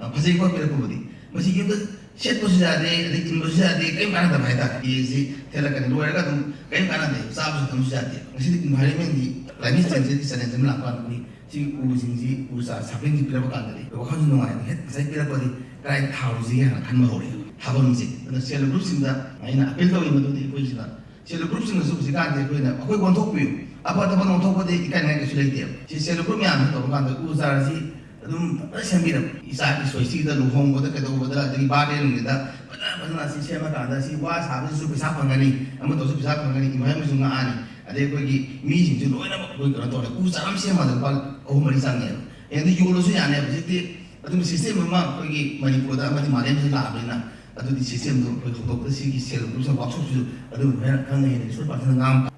ꯑ, ꯐꯖꯩꯀꯣ ꯄꯤꯔꯛꯄꯕꯨꯗꯤ꯫ ꯃꯁꯤ ꯌꯨꯝꯗ ꯁꯦꯠꯄꯁꯨ ꯌꯥꯗꯦ, ꯑꯗꯩ ꯏꯟꯕꯁꯨ ꯌꯥꯗꯦ, ꯀꯔꯤꯝ ꯀꯥꯟꯅꯗꯕ ꯍꯥꯏꯇꯥꯔꯦ꯫ ꯐꯤꯁꯤ ꯊꯦꯠꯂꯛꯀꯅꯤ, ꯂꯣꯏꯔꯒ ꯑꯗꯨꯝ ꯀꯔꯤꯝ ꯀꯥꯟꯅꯗꯦ, ꯆꯥꯕꯁꯨ ꯊꯛꯄꯁꯨ ꯌꯥꯗꯦ꯫ ꯉꯁꯤꯗꯤ environment ꯀꯤ, climate change ꯀꯤ challenge ꯑꯃ ꯂꯥꯛꯄ ꯀꯥꯟꯗꯗꯤ ꯁꯤ ꯎꯁꯤꯡꯁꯤ, ꯎ ꯆꯥꯔꯥ ꯁꯥꯄ꯭ꯂꯤꯡꯁꯤ ꯄꯤꯔꯛꯄ ꯀꯥꯟꯗꯗꯤ ꯋꯥꯈꯜꯁꯨ ꯅꯨꯡꯉꯥꯏ꯫ ꯍꯦꯛ ꯉꯁꯥꯏ ꯄꯤꯔꯛꯄꯗꯤ ꯀꯗꯥꯏ ꯊꯥꯔꯨꯁꯤꯒꯦ ꯍꯥꯏꯅ ꯈꯟꯕ ꯍꯧꯔꯛꯑꯦ꯫ ꯊꯥꯐꯝꯁꯦ꯫ ꯑꯗꯨꯅ self help group ꯁꯤꯡꯗ ꯑꯩꯅ appeal ꯇꯧꯔꯤ ꯃꯗꯨꯗꯤ ꯑꯩꯈꯣꯏꯁꯤꯅ self help group ꯁꯤꯡꯅꯁꯨ ꯍꯧꯖꯤꯛꯀꯥꯟꯗꯤ ꯑꯩꯈꯣꯏꯅ ꯑꯩꯈꯣꯏ ꯑꯣꯟꯊꯣꯛꯄꯤꯌꯨ꯫ ꯑꯐ ꯑꯐꯕ ꯑꯣꯟꯊꯣꯛꯄꯗꯤ ꯏꯀꯥꯏꯅꯤꯡꯉꯥꯏ ꯀꯩꯁꯨ ꯂꯩꯇꯦꯕ꯫ ꯁꯤ self help group ꯃꯌꯥꯝꯁꯤ ꯇꯧꯕ ꯀꯥꯟꯗ ꯎ ꯆꯥꯔꯥꯁꯤ ꯑꯗꯨꯝ ꯐꯖꯅ ꯁꯦꯝꯕꯤꯔꯕ꯫ ꯏꯆꯥꯒꯤ ꯁꯣꯏꯁꯤꯗ ꯂꯨꯍꯣꯡꯕꯗ ꯀꯩꯗꯧꯕꯗ ꯑꯗꯒꯤ birthday ꯅꯨꯃꯤꯠꯇ ꯐꯖꯅ ꯐꯖꯅ ꯁꯤ ꯁꯦꯝꯃꯀꯥꯟꯗ ꯁꯤ ꯋꯥ ꯁꯥꯕꯁꯤꯁꯨ ꯄꯩꯁꯥ ꯐꯪꯒꯅꯤ, ꯑꯃ ꯇꯧꯁꯨ ꯄꯩꯁꯥ ꯐꯪꯒꯅꯤ, environment ꯁꯨ ꯉꯥꯛꯑꯅꯤ꯫ ꯑꯗꯩ ꯑꯩꯈꯣꯏꯒꯤ ꯃꯤꯁꯤꯡꯁꯨ ꯂꯣꯏꯅꯃꯛ ꯑꯩꯈꯣꯏ ꯀꯩꯅꯣ ꯇꯧꯔꯦ꯫ ꯎ ꯆꯥꯔꯥ ꯑꯃ ꯁꯦꯝꯕꯗ ꯂꯨꯄꯥ ꯑꯍꯨꯝ ꯃꯔꯤ ꯆꯪꯉꯦꯕ꯫ ꯑꯗꯨ ꯌꯣꯜꯂꯁꯨ ꯌꯥꯅꯦꯕ꯫ ꯍꯧꯖꯤꯛꯇꯤ ꯑꯗꯨꯝ system ꯑꯃ ꯑꯩꯈꯣꯏꯒꯤ ꯃꯅꯤꯄꯨꯔꯗ ꯑꯃꯗꯤ ꯃꯥꯂꯦꯝꯁꯤꯗ ꯂꯥꯛꯑꯕꯅꯤꯅ ꯑꯗꯨꯗꯤ system ꯗꯣ ꯑꯩꯈꯣꯏ ꯍꯧꯗꯣꯛꯄꯗ ꯁꯤꯒꯤ self help group ꯁꯤꯡ workshop ꯁꯤꯁꯨ ꯑꯗꯨꯝ ꯍꯦꯟꯅ ꯈꯪꯅ ꯍꯦꯟꯅ ꯏꯁꯣꯔ ꯄꯥꯊꯅ ꯉꯥꯡ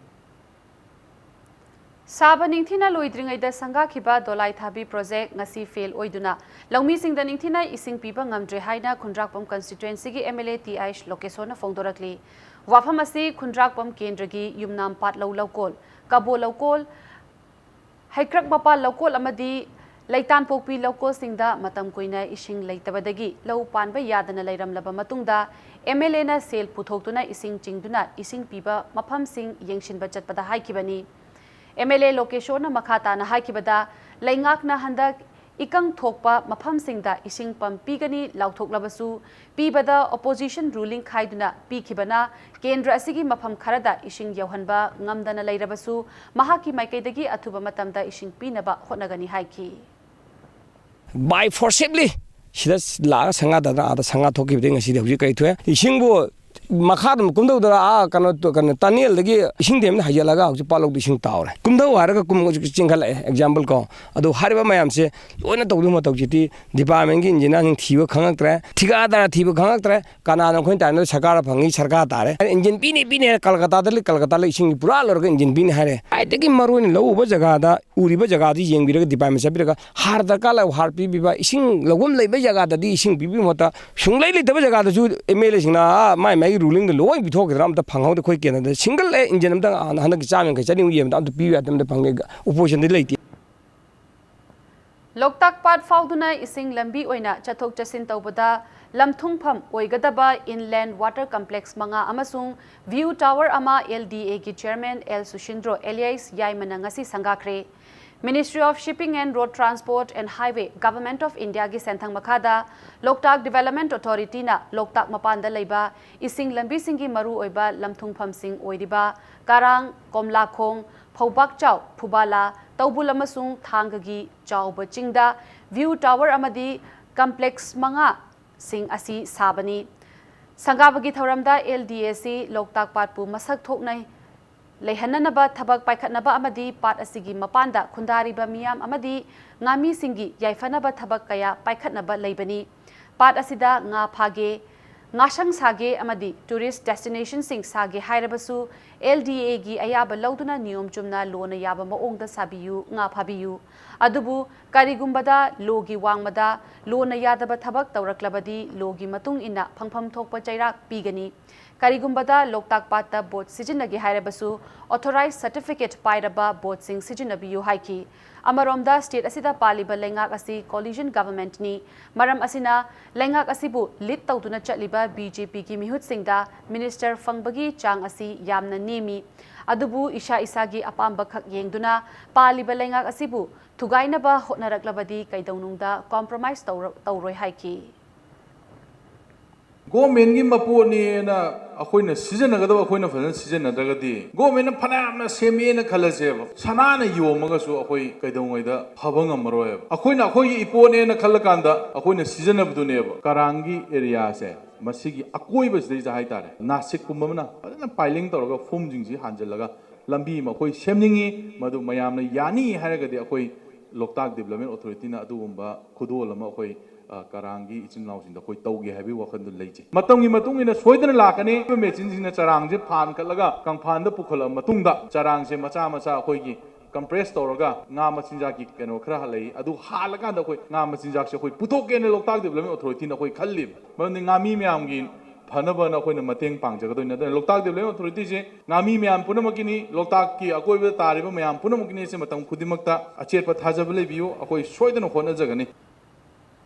ꯁꯥꯕ ꯅꯤꯡꯊꯤꯅ ꯂꯣꯏꯗ꯭ꯔꯤꯉꯩꯗ ꯁꯪꯒꯥꯈꯤꯕ ꯗꯣꯂꯥꯏ ꯊꯥꯕꯤ project ꯉꯁꯤ fail ꯑꯣꯏꯗꯨꯅ ꯂꯧꯃꯤꯁꯤꯡꯗ ꯅꯤꯡꯊꯤꯅ ꯏꯁꯤꯡ ꯄꯤꯕ ꯉꯝꯗ꯭ꯔꯦ ꯍꯥꯏꯅ ꯈꯨꯟꯗ꯭ꯔꯥꯛꯄꯝ constituency ꯒꯤ M L A ꯇꯤ ꯑꯥꯏ ꯂꯣꯀꯦꯁꯣꯔꯅ ꯐꯣꯡꯗꯣꯔꯛꯂꯤ꯫ ꯋꯥꯐꯝ ꯑꯁꯤ ꯈꯨꯟꯗ꯭ꯔꯥꯛꯄꯝ ꯀꯦꯟꯗ꯭ꯔꯒꯤ ꯌꯨꯝꯅꯥꯝ ꯄꯥꯠꯂꯧ ꯂꯧꯀꯣꯜ, ꯀꯕꯣ ꯂꯧꯀꯣꯜ, ꯍꯩꯀ꯭ꯔꯛ ꯃꯄꯥꯜ ꯂꯧꯀꯣꯜ ꯑꯃꯗꯤ ꯂꯩꯇꯥꯟꯄꯣꯛꯄꯤ ꯂꯧꯀꯣꯜꯁꯤꯡꯗ ꯃꯇꯝ ꯀꯨꯏꯅ ꯏꯁꯤꯡ ꯂꯩꯇꯕꯗꯒꯤ ꯂꯧ ꯄꯥꯟꯕ ꯌꯥꯗꯅ ꯂꯩꯔꯝꯂꯕ ꯃꯇꯨꯡꯗ, M L A ꯅ ꯁꯦꯜ ꯄꯨꯊꯣꯛꯇꯨꯅ ꯏꯁꯤꯡ ꯆꯤꯡꯗꯨꯅ ꯏꯁꯤꯡ ꯄꯤꯕ ꯃꯐꯝꯁꯤꯡ ꯌꯦꯡꯁꯤꯟꯕ ꯆꯠꯄꯗ ꯍꯥꯏꯈꯤꯕꯅꯤ꯫ M L A ꯂꯣꯀꯦꯁꯣꯔꯅ ꯃꯈꯥ ꯇꯥꯅ ꯍꯥꯏꯈꯤꯕꯗ, ꯂꯩꯉꯥꯛꯅ ꯍꯟꯗꯛ ꯏꯀꯪ ꯊꯣꯛꯄ ꯃꯐꯝꯁꯤꯡꯗ ꯏꯁꯤꯡ ꯄꯝ ꯄꯤꯒꯅꯤ ꯂꯥꯎꯊꯣꯛꯂꯕꯁꯨ, ꯄꯤꯕꯗ opposition ruling ꯈꯥꯏꯗꯨꯅ ꯄꯤꯈꯤꯕꯅ ꯀꯦꯟꯗ꯭ꯔ ꯑꯁꯤꯒꯤ ꯃꯐꯝ ꯈꯔꯗ ꯏꯁꯤꯡ ꯌꯧꯍꯟꯕ ꯉꯝꯗꯅ ꯂꯩꯔꯕꯁꯨ, ꯃꯍꯥꯛꯀꯤ ꯃꯥꯏꯀꯩꯗꯒꯤ ꯑꯊꯨꯕ ꯃꯇꯝꯗ ꯏꯁꯤꯡ ꯄꯤꯅꯕ ꯍꯣꯠꯅꯒꯅꯤ ꯍꯥꯏꯈꯤ꯫ By forcibly ꯁꯤꯗ ꯂꯥꯛꯑꯒ ꯁꯪꯒꯥꯗꯅ ꯑꯥꯗ ꯁꯪꯒꯥ ꯊꯣꯛꯈꯤꯕꯗꯒꯤ ꯉꯁꯤꯗꯤ ꯍꯧꯖꯤꯛ ꯀꯔꯤ ꯊꯣꯛꯑꯦ? ꯏꯁꯤꯡꯕꯨ ꯃꯈꯥꯗ ꯀꯨꯝꯊꯧꯗꯅ ꯑꯥ ꯀꯩꯅꯣ ꯀꯩꯅꯣ tunnelꯗꯒꯤ ꯏꯁꯤꯡ ꯗꯦꯝꯗ ꯍꯩꯖꯤꯜꯂꯒ ꯍꯧꯖꯤꯛ ꯄꯥꯠꯂꯧꯗ ꯏꯁꯤꯡ ꯇꯥꯎꯔꯦ꯫ ꯀꯨꯝꯊꯧ ꯍꯥꯏꯔꯒ ꯀꯨꯝ ꯆꯦꯟꯈꯠꯂꯛꯑꯦ꯫ Example ꯀꯣ, ꯑꯗꯨ ꯍꯥꯏꯔꯤꯕ ꯃꯌꯥꯝꯁꯦ ꯂꯣꯏꯅ ꯇꯧꯗꯕ ꯃꯇꯧꯁꯤꯗꯤ departmentꯀꯤ engineerꯁꯤꯡ ꯊꯤꯕ ꯈꯪꯉꯛꯇ꯭ꯔꯦ, ꯊꯤꯀꯥꯗꯥꯔ ꯊꯤꯕ ꯈꯪꯉꯛꯇ꯭ꯔꯦ꯫ ꯀꯅꯥꯅꯣ ꯑꯩꯈꯣꯏꯅ ꯇꯥꯏꯅꯗꯣꯏ? ꯁꯔꯀꯥꯔ ꯐꯪꯉꯤ, ꯁꯔꯀꯥꯔ ꯇꯥꯔꯦ꯫ Engine ꯄꯤꯅꯤ ꯄꯤꯅꯤ ꯍꯥꯏꯔ ꯀꯜꯀꯇꯥꯗ ꯂꯩ, ꯀꯜꯀꯇꯥ ꯂꯩ ꯏꯁꯤꯡꯒꯤ ꯄꯨꯔꯥ ꯂꯧꯔꯒ engine ꯄꯤꯅꯤ ꯍꯥꯏꯔꯦ꯫ ꯈ꯭ꯋꯥꯏꯗꯒꯤ ꯃꯔꯨ ꯑꯣꯏꯅ ꯂꯧ ꯎꯕ ꯖꯒꯥꯗ, ꯎꯔꯤꯕ ꯖꯒꯥꯗꯨ ꯌꯦꯡꯕꯤꯔꯒ department ꯆꯠꯄꯤꯔꯒ ꯍꯥꯔ ꯗꯔꯀꯥꯔ ꯂꯩ, ꯍꯥꯔ ꯄꯤꯕꯤꯕ, ꯏꯁꯤꯡ ꯂꯧꯐꯝ ꯂꯩꯕ ꯖꯒꯥꯗꯗꯤ ꯏꯁꯤꯡ ꯄꯤꯕꯤꯕ ꯃꯍꯨꯠꯇ ꯁꯨꯡꯂꯩ ꯂꯩꯇꯕ ꯖꯒꯥꯗꯁꯨ MLAꯁꯤꯡꯅ ꯑꯥ ꯃꯥꯏ ꯃꯥꯏꯒꯤ rulingꯗ ꯂꯣꯏ ꯄꯤꯊꯣꯛꯈꯤꯗ꯭ꯔꯥ? ꯑꯝꯇ ꯐꯪꯍꯧꯗꯦ꯫ ꯑꯩꯈꯣꯏ ꯀꯦꯟꯗ꯭ꯔꯗ single ꯑꯦ engine ꯑꯝꯇ ꯍꯟꯗꯛꯀꯤ ꯆꯥꯝ ꯌꯥꯡꯈꯩ ꯆꯅꯤꯃꯨꯛ ꯌꯦꯟꯕꯗ ꯑꯝꯇ ꯄꯤꯕ ꯌꯥꯗꯦ, ꯑꯝꯇ ꯐꯪꯗꯦ꯫ Oppositionꯗꯤ ꯂꯩꯇꯦ꯫ ꯂꯣꯛꯇꯥꯛ ꯄꯥꯠ ꯐꯥꯎꯗꯨꯅ ꯏꯁꯤꯡ ꯂꯝꯕꯤ ꯑꯣꯏꯅ ꯆꯠꯊꯣꯛ ꯆꯠꯁꯤꯟ ꯇꯧꯕꯗ ꯂꯝꯊꯨꯡꯐꯝ ꯑꯣꯏꯒꯗꯕ inland water complex ꯃꯉꯥ ꯑꯃꯁꯨꯡ view tower ꯑꯃ LDAꯒꯤ chairman ꯑꯦꯜ ꯁꯨꯁꯤꯟꯗ꯭ꯔꯣ alias ꯌꯥꯏꯃꯅ ꯉꯁꯤ ꯁꯪꯒꯥꯈ꯭ꯔꯦ꯫ Ministry of Shipping and Road Transport and Highway, Government of Indiaꯒꯤ ꯁꯦꯟꯊꯪ ꯃꯈꯥꯗ ꯂꯣꯛꯇꯥꯛ Development Authorityꯅ ꯂꯣꯛꯇꯥꯛ ꯃꯄꯥꯟꯗ ꯂꯩꯕ ꯏꯁꯤꯡ ꯂꯝꯕꯤꯁꯤꯡꯒꯤ ꯃꯔꯨꯑꯣꯏꯕ ꯂꯝꯊꯨꯡꯐꯝꯁꯤꯡ ꯑꯣꯏꯔꯤꯕ ꯀꯥꯔꯥꯡ, ꯀꯣꯝꯂꯥꯈꯣꯡ, ꯐꯧꯕꯥꯛꯆꯥꯎ, ꯐꯨꯕꯥꯂꯥ, ꯇꯧꯕꯨꯜ ꯑꯃꯁꯨꯡ ꯊꯥꯡꯒꯒꯤ ꯆꯥꯎꯕ ꯆꯤꯡꯗ view tower ꯑꯃꯗꯤ complex ꯃꯉꯥ ꯁꯤꯡ ꯑꯁꯤ ꯁꯥꯕꯅꯤ꯫ ꯁꯪꯒꯥꯕꯒꯤ ꯊꯧꯔꯝꯗ LDAꯁꯤ ꯂꯣꯛꯇꯥꯛ ꯄꯥꯠꯄꯨ ꯃꯁꯛ ꯊꯣꯛꯅ ꯂꯩꯍꯟꯅꯅꯕ ꯊꯕꯛ ꯄꯥꯏꯈꯠꯅꯕ ꯑꯃꯗꯤ ꯄꯥꯠ ꯑꯁꯤꯒꯤ ꯃꯄꯥꯟꯗ ꯈꯨꯟꯗꯥꯔꯤꯕ ꯃꯤꯌꯥꯝ ꯑꯃꯗꯤ ꯉꯥꯃꯤꯁꯤꯡꯒꯤ ꯌꯥꯏꯐꯅꯕ ꯊꯕꯛ ꯀꯌꯥ ꯄꯥꯏꯈꯠꯅꯕ ꯂꯩꯕꯅꯤ꯫ ꯄꯥꯠ ꯑꯁꯤꯗ ꯉꯥ ꯐꯥꯒꯦ, ꯉꯥꯁꯪ ꯁꯥꯒꯦ ꯑꯃꯗꯤ tourist destinationꯁꯤꯡ ꯁꯥꯒꯦ ꯍꯥꯏꯔꯕꯁꯨ LDAꯒꯤ ꯑꯌꯥꯕ ꯂꯧꯗꯨꯅ ꯅꯤꯌꯣꯝ ꯆꯨꯝꯅ ꯂꯣꯅ ꯌꯥꯕ ꯃꯑꯣꯡꯗ ꯁꯥꯕꯤꯌꯨ, ꯉꯥ ꯐꯥꯕꯤꯌꯨ꯫ ꯑꯗꯨꯕꯨ ꯀꯔꯤꯒꯨꯝꯕꯗ ꯂꯣꯒꯤ ꯋꯥꯡꯃꯗ ꯂꯣꯅ ꯌꯥꯗꯕ ꯊꯕꯛ ꯇꯧꯔꯛꯂꯕꯗꯤ ꯂꯣꯒꯤ ꯃꯇꯨꯡ ꯏꯟꯅ ꯐꯪꯐꯝ ꯊꯣꯛꯄ ꯆꯩꯔꯥꯛ ꯄꯤꯒꯅꯤ꯫ ꯀꯔꯤꯒꯨꯝꯕꯗ ꯂꯣꯛꯇꯥꯛ ꯄꯥꯠꯇ boat ꯁꯤꯖꯤꯟꯅꯒꯦ ꯍꯥꯏꯔꯕꯁꯨ authorized certificate ꯄꯥꯏꯔꯕ boatꯁꯤꯡ ꯁꯤꯖꯤꯟꯅꯕꯤꯌꯨ ꯍꯥꯏꯈꯤ꯫ ꯑꯃꯔꯣꯝꯗ, state ꯑꯁꯤꯗ ꯄꯥꯜꯂꯤꯕ ꯂꯩꯉꯥꯛ ꯑꯁꯤ coalition governmentꯅꯤ꯫ ꯃꯔꯝ ꯑꯁꯤꯅ, ꯂꯩꯉꯥꯛ ꯑꯁꯤꯕꯨ lead ꯇꯧꯗꯨꯅ ꯆꯠꯂꯤꯕ BJPꯒꯤ ꯃꯤꯍꯨꯠꯁꯤꯡꯗ minister ꯐꯪꯕꯒꯤ ꯆꯥꯡ ꯑꯁꯤ ꯌꯥꯝꯅ ꯅꯦꯝꯃꯤ꯫ ꯑꯗꯨꯕꯨ ꯏꯁꯥ ꯏꯁꯥꯒꯤ ꯑꯄꯥꯝꯕ ꯈꯛ ꯌꯦꯡꯗꯨꯅ ꯄꯥꯜꯂꯤꯕ ꯂꯩꯉꯥꯛ ꯑꯁꯤꯕꯨ ꯊꯨꯒꯥꯏꯅꯕ ꯍꯣꯠꯅꯔꯛꯂꯕꯗꯤ ꯀꯩꯗꯧꯅꯨꯡꯗ compromise ꯇꯧꯔ-, ꯇꯧꯔꯣꯏ ꯍꯥꯏꯈꯤ꯫ Governmentꯀꯤ ꯃꯄꯣꯠꯅꯦꯅ ꯑꯩꯈꯣꯏꯅ ꯁꯤꯖꯤꯟꯅꯒꯗꯕ ꯑꯩꯈꯣꯏꯅ ꯐꯖꯅ ꯁꯤꯖꯤꯟꯅꯗ꯭ꯔꯒꯗꯤ, governmentꯅ ꯐꯅꯌꯥꯝꯅ ꯁꯦꯝꯃꯦꯅ ꯈꯜꯂꯁꯦꯕ, ꯁꯅꯥꯅ ꯌꯣꯝꯃꯒꯁꯨ ꯑꯩꯈꯣꯏ ꯀꯩꯗꯧꯉꯩꯗ ꯐꯕ ꯉꯝꯃꯔꯣꯏꯕ꯫ ꯑꯩꯈꯣꯏꯅ ꯑꯩꯈꯣꯏꯒꯤ ꯏꯄꯣꯠꯅꯦꯅ ꯈꯜꯂꯀꯥꯟꯗ ꯑꯩꯈꯣꯏꯅ ꯁꯤꯖꯤꯟꯅꯕꯗꯨꯅꯦꯕ꯫ ꯀꯔꯥꯡꯒꯤ areaꯁꯦ, ꯃꯁꯤꯒꯤ ꯑꯀꯣꯏꯕꯁꯤꯗꯩꯗ ꯍꯥꯏꯇꯥꯔꯦ, ꯅꯥꯁꯤꯛꯀꯨꯝꯕ ꯑꯃꯅ ꯐꯖꯅ piling ꯇꯧꯔꯒ ꯐꯨꯝꯁꯤꯡꯁꯤ ꯍꯥꯟꯖꯤꯜꯂꯒ ꯂꯝꯕꯤ ꯑꯃ ꯑꯩꯈꯣꯏ ꯁꯦꯝꯅꯤꯡꯉꯤ꯫ ꯃꯗꯨ ꯃꯌꯥꯝꯅ ꯌꯥꯅꯤ ꯍꯥꯏꯔꯒꯗꯤ ꯑꯩꯈꯣꯏ ꯂꯣꯛꯇꯥꯛ Development Authorityꯅ ꯑꯗꯨꯒꯨꯝꯕ ꯈꯨꯗꯣꯜ ꯑꯃ ꯑꯩꯈꯣꯏ, ꯑ, ꯀꯔꯥꯡꯒꯤ ꯏꯆꯤꯟ ꯏꯅꯥꯎꯁꯤꯡꯗ ꯑꯩꯈꯣꯏ ꯇꯧꯒꯦ ꯍꯥꯏꯕꯒꯤ ꯋꯥꯈꯜꯗꯨ ꯂꯩꯖꯩ꯫ ꯃꯇꯝꯒꯤ ꯃꯇꯨꯡ ꯏꯟꯅ ꯁꯣꯏꯗꯅ ꯂꯥꯛꯀꯅꯤ꯫ Machineꯁꯤꯡꯅ ꯆꯔꯥꯡꯁꯦ ꯐꯥꯟꯈꯠꯂꯒ ꯀꯪꯐꯥꯟꯗ ꯄꯨꯈꯠꯂꯕ ꯃꯇꯨꯡꯗ, ꯆꯔꯥꯡꯁꯦ ꯃꯆꯥ ꯃꯆꯥ ꯑꯩꯈꯣꯏꯒꯤ compress ꯇꯧꯔꯒ ꯉꯥ ꯃꯆꯤꯟꯖꯥꯛꯀꯤ ꯀꯩꯅꯣ ꯈꯔ ꯂꯩ, ꯑꯗꯨ ꯍꯥꯜꯂꯀꯥꯟꯗ ꯑꯩꯈꯣꯏ ꯉꯥ ꯃꯆꯤꯟꯖꯥꯛꯁꯦ ꯑꯩꯈꯣꯏ ꯄꯨꯊꯣꯛꯀꯦꯅ ꯂꯣꯛꯇꯥꯛ Development Authorityꯅ ꯑꯩꯈꯣꯏ ꯈꯜꯂꯤꯕ꯫ ꯃꯔꯝꯗꯤ ꯉꯥꯃꯤ ꯃꯌꯥꯝꯒꯤ ꯐꯅꯕꯅ ꯑꯩꯈꯣꯏꯅ ꯃꯇꯦꯡ ꯄꯥꯡꯖꯒꯗꯣꯏꯅꯤ꯫ ꯑꯗꯨꯅ ꯂꯣꯛꯇꯥꯛ Development Authorityꯁꯦ ꯉꯥꯃꯤ ꯃꯌꯥꯝ ꯄꯨꯝꯅꯃꯛꯀꯤꯅꯤ, ꯂꯣꯛꯇꯥꯛꯀꯤ ꯑꯀꯣꯏꯕꯗ ꯇꯥꯔꯤꯕ ꯃꯌꯥꯝ ꯄꯨꯝꯅꯃꯛꯀꯤꯅꯤ꯫ ꯁꯤ ꯃꯇꯝ ꯈꯨꯗꯤꯡꯃꯛꯇ ꯑꯆꯦꯠꯄ ꯊꯥꯖꯕ ꯂꯩꯕꯤꯌꯨ, ꯑꯩꯈꯣꯏ ꯁꯣꯏꯗꯅ ꯍꯣꯠꯅꯖꯒꯅꯤ꯫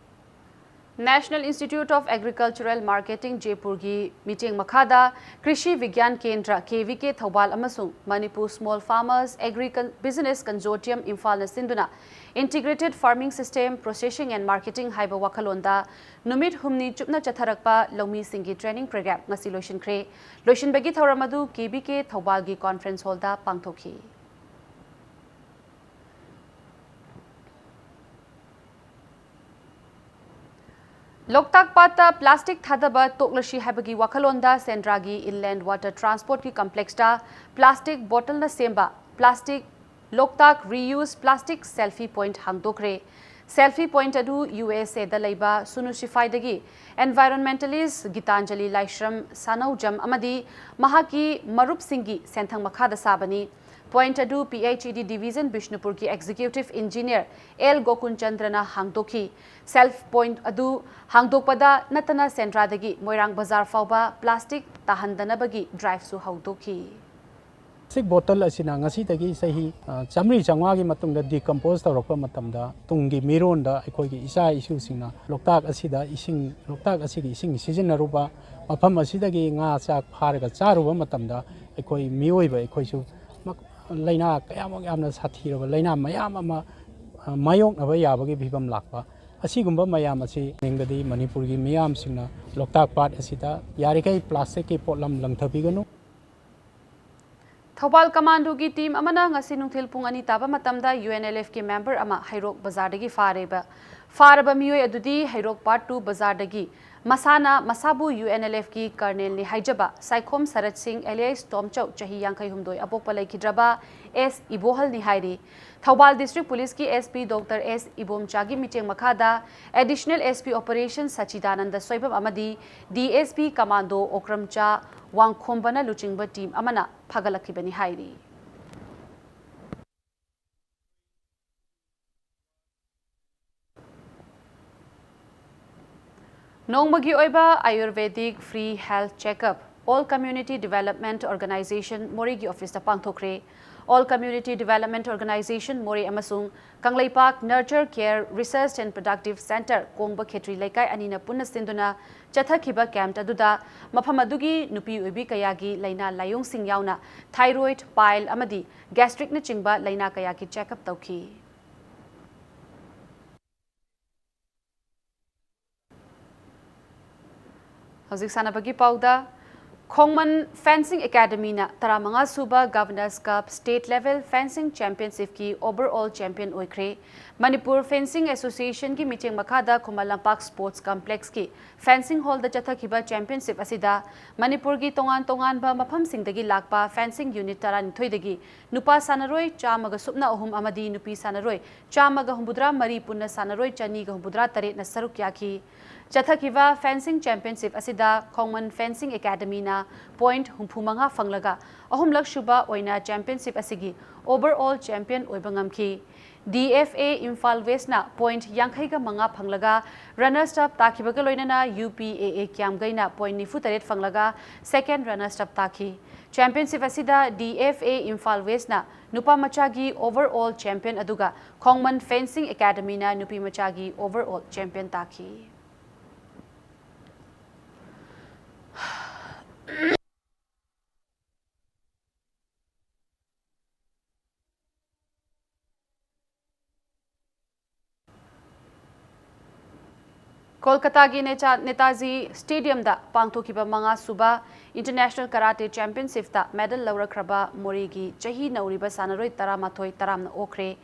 National Institute of Agricultural Marketing ꯖꯦꯄꯨꯔꯒꯤ ꯃꯤꯠꯌꯦꯡ ꯃꯈꯥꯗ ꯀ꯭ꯔꯤꯁꯤ ꯕꯤꯒ꯭ꯌꯥꯟ ꯀꯦꯟꯗ꯭ꯔ, KVK, ꯊꯧꯕꯥꯜ ꯑꯃꯁꯨꯡ Manipur Small Farmers Agri Con-, Business Consortium ꯏꯝꯐꯥꯜꯅ ꯁꯤꯟꯗꯨꯅ Integrated Farming System, Processing and Marketing ꯍꯥꯏꯕ ꯋꯥꯈꯜꯂꯣꯟꯗ ꯅꯨꯃꯤꯠ ꯍꯨꯝꯅꯤ ꯆꯨꯞꯅ ꯆꯠꯊꯔꯛꯄ ꯂꯧꯃꯤꯁꯤꯡꯒꯤ training program ꯉꯁꯤ ꯂꯣꯏꯁꯤꯟꯈ꯭ꯔꯦ꯫ ꯂꯣꯏꯁꯤꯟꯕꯒꯤ ꯊꯧꯔꯝ ꯑꯗꯨ KVK ꯊꯧꯕꯥꯜꯒꯤ conference hallꯗ ꯄꯥꯡꯊꯣꯛꯈꯤ꯫ ꯂꯣꯛꯇꯥꯛ ꯄꯥꯠꯇ plastic ꯊꯥꯗꯕ ꯇꯣꯛꯂꯁꯤ ꯍꯥꯏꯕꯒꯤ ꯋꯥꯈꯜꯂꯣꯟꯗ ꯁꯦꯟꯗ꯭ꯔꯥꯒꯤ Inland Water Transportꯀꯤ complexꯇ plastic bottleꯅ ꯁꯦꯝꯕ plastic ꯂꯣꯛꯇꯥꯛ Reuse Plastic Selfie Point ꯍꯥꯡꯗꯣꯛꯈ꯭ꯔꯦ꯫ Selfie point ꯑꯗꯨ USAꯗ ꯂꯩꯕ ꯁꯨꯅꯨ ꯁꯤꯐꯥꯏꯗꯒꯤ environmentalist ꯒꯤꯇꯥꯟꯖꯂꯤ ꯂꯥꯏꯁ꯭ꯔꯝ ꯁꯥꯅꯧꯖꯝ ꯑꯃꯗꯤ ꯃꯍꯥꯛꯀꯤ ꯃꯔꯨꯞꯁꯤꯡꯒꯤ ꯁꯦꯟꯊꯪ ꯃꯈꯥꯗ ꯁꯥꯕꯅꯤ꯫ Point ꯑꯗꯨ PHED Division ꯕꯤꯁꯅꯨꯄꯨꯔꯒꯤ Executive Engineer L ꯒꯣꯀꯨꯟ ꯆꯟꯗ꯭ꯔꯅ ꯍꯥꯡꯗꯣꯛꯈꯤ꯫ Selfie point ꯑꯗꯨ ꯍꯥꯡꯗꯣꯛꯄꯗ ꯅꯠꯇꯅ ꯁꯦꯟꯗ꯭ꯔꯥꯗꯒꯤ ꯃꯣꯏꯔꯥꯡ ꯕꯖꯥꯔ ꯐꯥꯎꯕ plastic ꯇꯥꯍꯟꯗꯅꯕꯒꯤ driveꯁꯨ ꯍꯧꯗꯣꯛꯈꯤ꯫ ꯄ꯭ꯂꯥꯁꯇꯤꯛ ꯕꯣꯇꯜ ꯑꯁꯤꯅ ꯉꯁꯤꯗꯒꯤ ꯆꯍꯤ, ꯑ, ꯆꯥꯃꯔꯤ ꯆꯥꯝꯃꯉꯥꯒꯤ ꯃꯇꯨꯡꯗ ꯗꯤꯀꯝꯄꯣꯖ ꯇꯧꯔꯛꯄ ꯃꯇꯝꯗ, ꯇꯨꯡꯒꯤ ꯃꯤꯔꯣꯟꯗ ꯑꯩꯈꯣꯏꯒꯤ ꯏꯆꯥ ꯏꯁꯨꯁꯤꯡꯅ ꯂꯣꯛꯇꯥꯛ ꯑꯁꯤꯗ ꯏꯁꯤꯡ, ꯂꯣꯛꯇꯥꯛ ꯑꯁꯤꯒꯤ ꯏꯁꯤꯡ ꯁꯤꯖꯤꯟꯅꯔꯨꯕ, ꯃꯐꯝ ꯑꯁꯤꯗꯒꯤ ꯉꯥ ꯆꯥꯛ ꯐꯥꯔꯒ ꯆꯥꯔꯨꯕ ꯃꯇꯝꯗ, ꯑꯩꯈꯣꯏ ꯃꯤꯑꯣꯏꯕ ꯑꯩꯈꯣꯏꯁꯨ ꯃꯛ-, ꯂꯥꯏꯅꯥ ꯀꯌꯥꯃꯨꯛ ꯌꯥꯝꯅ ꯁꯥꯊꯤꯔꯕ ꯂꯥꯏꯅꯥ ꯃꯌꯥꯝ ꯑꯃ, ꯑ, ꯃꯥꯌꯣꯛꯅꯕ ꯌꯥꯕꯒꯤ ꯐꯤꯕꯝ ꯂꯥꯛꯄ, ꯑꯁꯤꯒꯨꯝꯕ ꯃꯌꯥꯝ ꯑꯁꯤ ꯅꯤꯡꯕꯗꯤ ꯃꯅꯤꯄꯨꯔꯒꯤ ꯃꯤꯌꯥꯝꯁꯤꯡꯅ ꯂꯣꯛꯇꯥꯛ ꯄꯥꯠ ꯑꯁꯤꯗ ꯌꯥꯔꯤꯈꯩ ꯄ꯭ꯂꯥꯁꯇꯤꯛꯀꯤ ꯄꯣꯠꯂꯝ ꯂꯪꯊꯕꯤꯒꯅꯨ꯫ ꯊꯧꯕꯥꯜ ꯀꯃꯥꯟꯗꯣꯒꯤ ꯇꯤꯝ ꯑꯃꯅ ꯉꯁꯤ ꯅꯨꯡꯊꯤꯜ ꯄꯨꯡ ꯑꯅꯤ ꯇꯥꯕ ꯃꯇꯝꯗ ꯌꯨ ꯑꯦꯟ ꯑꯦꯜ ꯑꯦꯐꯀꯤ ꯃꯦꯝꯕꯔ ꯑꯃ ꯍꯩꯔꯣꯛ ꯕꯖꯥꯔꯗꯒꯤ ꯐꯥꯔꯦꯕ꯫ ꯐꯥꯔꯕ ꯃꯤꯑꯣꯏ ꯑꯗꯨꯗꯤ ꯍꯩꯔꯣꯛ ꯄꯥꯔꯠ ꯇꯨ ꯕꯖꯥꯔꯗꯒꯤ ꯃꯁꯥꯅ ꯃꯁꯥꯕꯨ ꯌꯨ ꯑꯦꯟ ꯑꯦꯜ ꯑꯦꯐꯀꯤ ꯀꯔꯅꯦꯜꯅꯤ ꯍꯥꯏꯖꯕ ꯁꯥꯏꯈꯣꯝ ꯁꯔꯠ ꯁꯤꯡ ꯑꯦꯂꯤꯌꯥꯁ ꯇꯣꯝꯆꯧ, ꯆꯍꯤ ꯌꯥꯡꯈꯩ ꯍꯨꯝꯗꯣꯏ, ꯑꯄꯣꯛꯄ ꯂꯩꯈꯤꯗ꯭ꯔꯕ ꯑꯦꯁ ꯏꯕꯣꯍꯜꯅꯤ ꯍꯥꯏꯔꯤ꯫ ꯊꯧꯕꯥꯜ ꯗꯤꯁꯇ꯭ꯔꯤꯛ ꯄꯨꯂꯤꯁꯀꯤ ꯑꯦꯁ ꯄꯤ ꯗꯣꯛꯇꯔ ꯑꯦꯁ ꯏꯕꯣꯝꯆꯥꯒꯤ ꯃꯤꯠꯌꯦꯡ ꯃꯈꯥꯗ additional S P operation Sachidananda Soibam ꯑꯃꯗꯤ ꯗꯤ ꯑꯦꯁ ꯄꯤ ꯀꯃꯥꯟꯗꯣ ꯑꯣꯀ꯭ꯔꯝꯆꯥ ꯋꯥꯡꯈꯣꯝꯕꯅ ꯂꯨꯆꯤꯡꯕ ꯇꯤꯝ ꯑꯃꯅ ꯐꯥꯒꯠꯂꯛꯈꯤꯕꯅꯤ ꯍꯥꯏꯔꯤ꯫ ꯅꯣꯡꯃꯒꯤ ꯑꯣꯏꯕ ayurvedic free health checkup all community development organisation ꯃꯣꯔꯦꯒꯤ ꯑꯣꯐꯤꯁꯇ ꯄꯥꯡꯊꯣꯛꯈ꯭ꯔꯦ꯫ All community development organisation Moreh ꯑꯃꯁꯨꯡ Kangleipak nature care research and productive centre ꯀꯣꯡꯕ ꯈꯦꯇ꯭ꯔꯤ ꯂꯩꯀꯥꯏ ꯑꯅꯤꯅ ꯄꯨꯟꯅ ꯁꯤꯟꯗꯨꯅ ꯆꯠꯊꯈꯤꯕ ꯀꯦꯝꯞ ꯑꯗꯨꯗ ꯃꯐꯝ ꯑꯗꯨꯒꯤ ꯅꯨꯄꯤ ꯑꯣꯏꯕꯤ ꯀꯌꯥꯒꯤ ꯂꯥꯏꯅꯥ ꯂꯥꯏꯑꯣꯡꯁꯤꯡ ꯌꯥꯎꯅ ꯊꯥꯏꯔꯣꯏꯗ, ꯄꯥꯏꯜ ꯑꯃꯗꯤ ꯒꯦꯁꯇ꯭ꯔꯤꯛꯅꯆꯤꯡꯕ ꯂꯥꯏꯅꯥ ꯀꯌꯥꯒꯤ ꯆꯦꯛꯑꯞ ꯇꯧꯈꯤ꯫ ꯍꯧꯖꯤꯛ ꯁꯥꯟꯅꯕꯒꯤ ꯄꯥꯎꯗ, ꯈꯣꯡꯃꯟ ꯐꯦꯟꯁꯤꯡ ꯑꯦꯀꯥꯗꯃꯤꯅ ꯇꯔꯥꯃꯉꯥ ꯁꯨꯕ governor's cup state level fencing ꯆꯦꯝꯄꯤꯌꯟꯁꯤꯞꯀꯤ ꯑꯣꯚꯔꯑꯣꯜ ꯆꯦꯝꯄꯤꯌꯟ ꯑꯣꯏꯈ꯭ꯔꯦ꯫ ꯃꯅꯤꯄꯨꯔ ꯐꯦꯟꯁꯤꯡ ꯑꯦꯁꯣꯁꯤꯌꯦꯁꯟꯒꯤ ꯃꯤꯠꯌꯦꯡ ꯃꯈꯥꯗ ꯈꯨꯃꯟ ꯂꯝꯄꯥꯛ ꯁ꯭ꯄꯣꯔꯠꯁ ꯀꯝꯄ꯭ꯂꯦꯛꯁꯀꯤ ꯐꯦꯟꯁꯤꯡ ꯍꯣꯜꯗ ꯆꯠꯊꯈꯤꯕ ꯆꯦꯝꯄꯤꯌꯟꯁꯤꯞ ꯑꯁꯤꯗ ꯃꯅꯤꯄꯨꯔꯒꯤ ꯇꯣꯉꯥꯟ ꯇꯣꯉꯥꯟꯕ ꯃꯐꯝꯁꯤꯡꯗꯒꯤ ꯂꯥꯛꯄ ꯐꯦꯟꯁꯤꯡ ꯌꯨꯅꯤꯠ ꯇꯔꯥꯅꯤꯊꯣꯏꯗꯒꯤ ꯅꯨꯄꯥ ꯁꯥꯟꯅꯔꯣꯏ ꯆꯥꯝꯃꯒ ꯁꯨꯞꯅ ꯑꯍꯨꯝ ꯑꯃꯗꯤ ꯅꯨꯄꯤ ꯁꯥꯟꯅꯔꯣꯏ ꯆꯥꯝꯃꯒ ꯍꯨꯝꯐꯨꯇꯔꯥ ꯃꯔꯤ, ꯄꯨꯟꯅ ꯁꯥꯟꯅꯔꯣꯏ ꯆꯅꯤꯒ ꯍꯨꯝꯐꯨꯇꯔꯥ ꯇꯔꯦꯠꯅ ꯁꯔꯨꯛ ꯌꯥꯈꯤ꯫ ꯆꯠꯊꯈꯤꯕ ꯐꯦꯟꯁꯤꯡ ꯆꯦꯝꯄꯤꯌꯟꯁꯤꯞ ꯑꯁꯤꯗ ꯈꯣꯡꯃꯟ ꯐꯦꯟꯁꯤꯡ ꯑꯦꯀꯥꯗꯃꯤꯅ ꯄꯣꯏꯟꯠ ꯍꯨꯝꯐꯨ ꯃꯉꯥ ꯐꯪꯂꯒ ꯑꯍꯨꯝꯂꯛ ꯁꯨꯕ ꯑꯣꯏꯅ ꯆꯦꯝꯄꯤꯌꯟꯁꯤꯞ ꯑꯁꯤꯒꯤ ꯑꯣꯚꯔꯑꯣꯜ ꯆꯦꯝꯄꯤꯌꯟ ꯑꯣꯏꯕ ꯉꯝꯈꯤ꯫ D F A Imphal Westꯅ point ꯌꯥꯡꯈꯩꯒ ꯃꯉꯥ ꯐꯪꯂꯒ runners up ꯇꯥꯈꯤꯕꯒ ꯂꯣꯏꯅꯅ U P A A ꯀ꯭ꯌꯥꯝꯒꯩꯅ point ꯅꯤꯐꯨ ꯇꯔꯦꯠ ꯐꯪꯂꯒ second runners up ꯇꯥꯈꯤ꯫ Championship ꯑꯁꯤꯗ D F A Imphal Westꯅ ꯅꯨꯄꯥ ꯃꯆꯥꯒꯤ overall champion ꯑꯗꯨꯒ ꯈꯣꯡꯃꯟ Fencing Academyꯅ ꯅꯨꯄꯤ ꯃꯆꯥꯒꯤ overall champion ꯇꯥꯈꯤ꯫ ꯀꯣꯜꯀꯇꯥꯒꯤ ꯅꯦꯆꯥ-, ꯅꯦꯇꯥꯖꯤ ꯁ꯭ꯇꯦꯗꯤꯌꯝꯗ ꯄꯥꯡꯊꯣꯛꯈꯤꯕ ꯃꯉꯥ ꯁꯨꯕ International Karate Championshipꯇ medal ꯂꯧꯔꯛꯈ꯭ꯔꯕ ꯃꯣꯔꯦꯒꯤ ꯆꯍꯤ ꯅꯧꯔꯤꯕ ꯁꯥꯟꯅꯔꯣꯏ ꯇꯔꯥꯃꯥꯊꯣꯏ ꯇꯔꯥꯝꯅ ꯑꯣꯛꯈ꯭ꯔꯦ꯫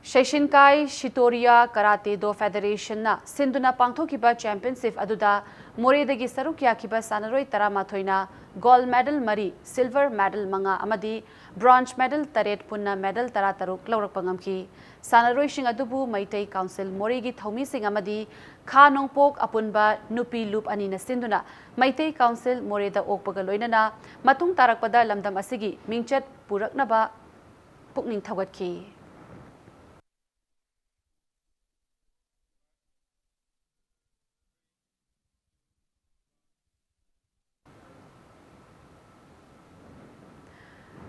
ꯁꯩꯁꯤꯟꯀꯥꯏ ꯁꯤꯇꯣꯔꯤꯌꯥ ꯀꯔꯥꯇꯦ ꯗꯣ ꯐꯦꯗꯔꯦꯁꯟꯅ ꯁꯤꯟꯗꯨꯅ ꯄꯥꯡꯊꯣꯛꯈꯤꯕ championship ꯑꯗꯨꯗ ꯃꯣꯔꯦꯗꯒꯤ ꯁꯔꯨꯛ ꯌꯥꯈꯤꯕ ꯁꯥꯟꯅꯔꯣꯏ ꯇꯔꯥꯃꯥꯊꯣꯏꯅ gold medal ꯃꯔꯤ, silver medal ꯃꯉꯥ ꯑꯃꯗꯤ bronze medal ꯇꯔꯦꯠ ꯄꯨꯟꯅ medal ꯇꯔꯥꯇꯔꯨꯛ ꯂꯧꯔꯛꯄ ꯉꯝꯈꯤ꯫ ꯁꯥꯟꯅꯔꯣꯏꯁꯤꯡ ꯑꯗꯨꯕꯨ ꯃꯩꯇꯩ ꯀꯥꯎꯟꯁꯤꯜ ꯃꯣꯔꯦꯒꯤ ꯊꯧꯃꯤꯁꯤꯡ ꯑꯃꯗꯤ ꯈꯥ ꯅꯣꯡꯄꯣꯛ ꯑꯄꯨꯟꯕ ꯅꯨꯄꯤ ꯂꯨꯞ ꯑꯅꯤꯅ ꯁꯤꯟꯗꯨꯅ ꯃꯩꯇꯩ ꯀꯥꯎꯟꯁꯤꯜ ꯃꯣꯔꯦꯗ ꯑꯣꯛꯄꯒ ꯂꯣꯏꯅꯅ ꯃꯇꯨꯡ ꯇꯥꯔꯛꯄꯗ ꯂꯝꯗꯝ ꯑꯁꯤꯒꯤ ꯃꯤꯡꯆꯠ ꯄꯨꯔꯛꯅꯕ ꯄꯨꯛꯅꯤꯡ ꯊꯧꯒꯠꯈꯤ꯫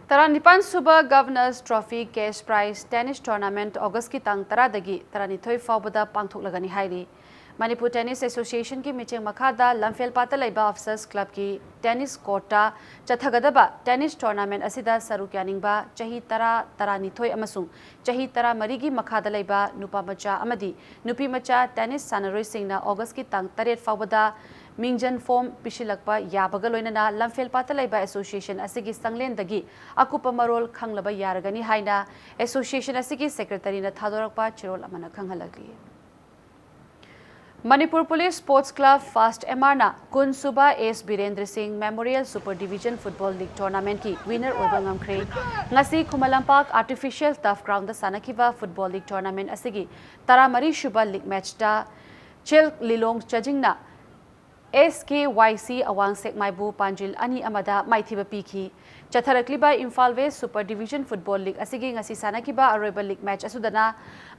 ꯇꯔꯥꯅꯤꯄꯥꯟ ꯁꯨꯕ Governor's Trophy Cash Prize Tennis Tournament Augustꯀꯤ ꯇꯥꯡ ꯇꯔꯥꯗꯒꯤ ꯇꯔꯥꯅꯤꯊꯣꯏ ꯐꯥꯎꯕꯗ ꯄꯥꯡꯊꯣꯛꯂꯒꯅꯤ ꯍꯥꯏꯔꯤ꯫ ꯃꯅꯤꯄꯨꯔ Tennis Associationꯒꯤ ꯃꯤꯆꯦꯡ ꯃꯈꯥꯗ ꯂꯝꯐꯦꯜꯄꯥꯠꯇ ꯂꯩꯕ Officers Clubꯀꯤ tennis courtꯇ ꯆꯠꯊꯒꯗꯕ tennis tournament ꯑꯁꯤꯗ ꯁꯔꯨꯛ ꯌꯥꯅꯤꯡꯕ ꯆꯍꯤ ꯇꯔꯥ, ꯇꯔꯥꯅꯤꯊꯣꯏ ꯑꯃꯁꯨꯡ ꯆꯍꯤ ꯇꯔꯥꯃꯔꯤꯒꯤ ꯃꯈꯥꯗ ꯂꯩꯕ ꯅꯨꯄꯥ ꯃꯆꯥ ꯑꯃꯗꯤ ꯅꯨꯄꯤ ꯃꯆꯥ tennis ꯁꯥꯟꯅꯔꯣꯏꯁꯤꯡꯅ Augustꯀꯤ ꯇꯥꯡ ꯇꯔꯦꯠ ꯐꯥꯎꯕꯗ ꯃꯤꯡꯖꯟ form ꯄꯤꯁꯤꯜꯂꯛꯄ ꯌꯥꯕꯒ ꯂꯣꯏꯅꯅ ꯂꯝꯐꯦꯜꯄꯥꯠꯇ ꯂꯩꯕ association ꯑꯁꯤꯒꯤ ꯆꯥꯡꯂꯦꯟꯗꯒꯤ ꯑꯀꯨꯞꯄ ꯃꯔꯣꯜ ꯈꯪꯂꯕ ꯌꯥꯔꯒꯅꯤ ꯍꯥꯏꯅ association ꯑꯁꯤꯒꯤ secretaryꯅ ꯊꯥꯗꯣꯔꯛꯄ ꯆꯦꯔꯣꯜ ꯑꯃꯅ ꯈꯪꯍꯜꯂꯛꯂꯤ꯫ Manipur Police Sports Club, First M Rꯅ ꯀꯨꯟ ꯁꯨꯕ S ꯕꯤꯔꯦꯟꯗ꯭ꯔ ꯁꯤꯡ Memorial Super Division Football League Tournamentꯀꯤ winner ꯑꯣꯏꯕ ꯉꯝꯈ꯭ꯔꯦ꯫ ꯉꯁꯤ ꯈꯨꯃꯟ ꯂꯝꯄꯥꯛ Artificial Turf Groundꯗ ꯁꯥꯟꯅꯈꯤꯕ Football League Tournament ꯑꯁꯤꯒꯤ ꯇꯔꯥꯃꯔꯤ ꯁꯨꯕ league matchꯇ ꯆꯦꯜ ꯂꯤꯂꯣꯡ ꯆꯥꯖꯤꯡꯅ ꯑꯦꯁ ꯀꯦ ꯋꯥꯏ ꯁꯤ ꯑꯋꯥꯡ ꯁꯦꯛꯃꯥꯏꯕꯨ ꯄꯥꯟꯖꯤꯜ ꯑꯅꯤ ꯑꯃꯗ ꯃꯥꯏꯊꯤꯕ ꯄꯤꯈꯤ꯫ ꯆꯠꯊꯔꯛꯂꯤꯕ Imphal west super division football league ꯑꯁꯤꯒꯤ ꯉꯁꯤ ꯁꯥꯟꯅꯈꯤꯕ ꯑꯔꯣꯏꯕ ꯂꯤꯒ ꯃꯦꯆ ꯑꯁꯤꯗꯅ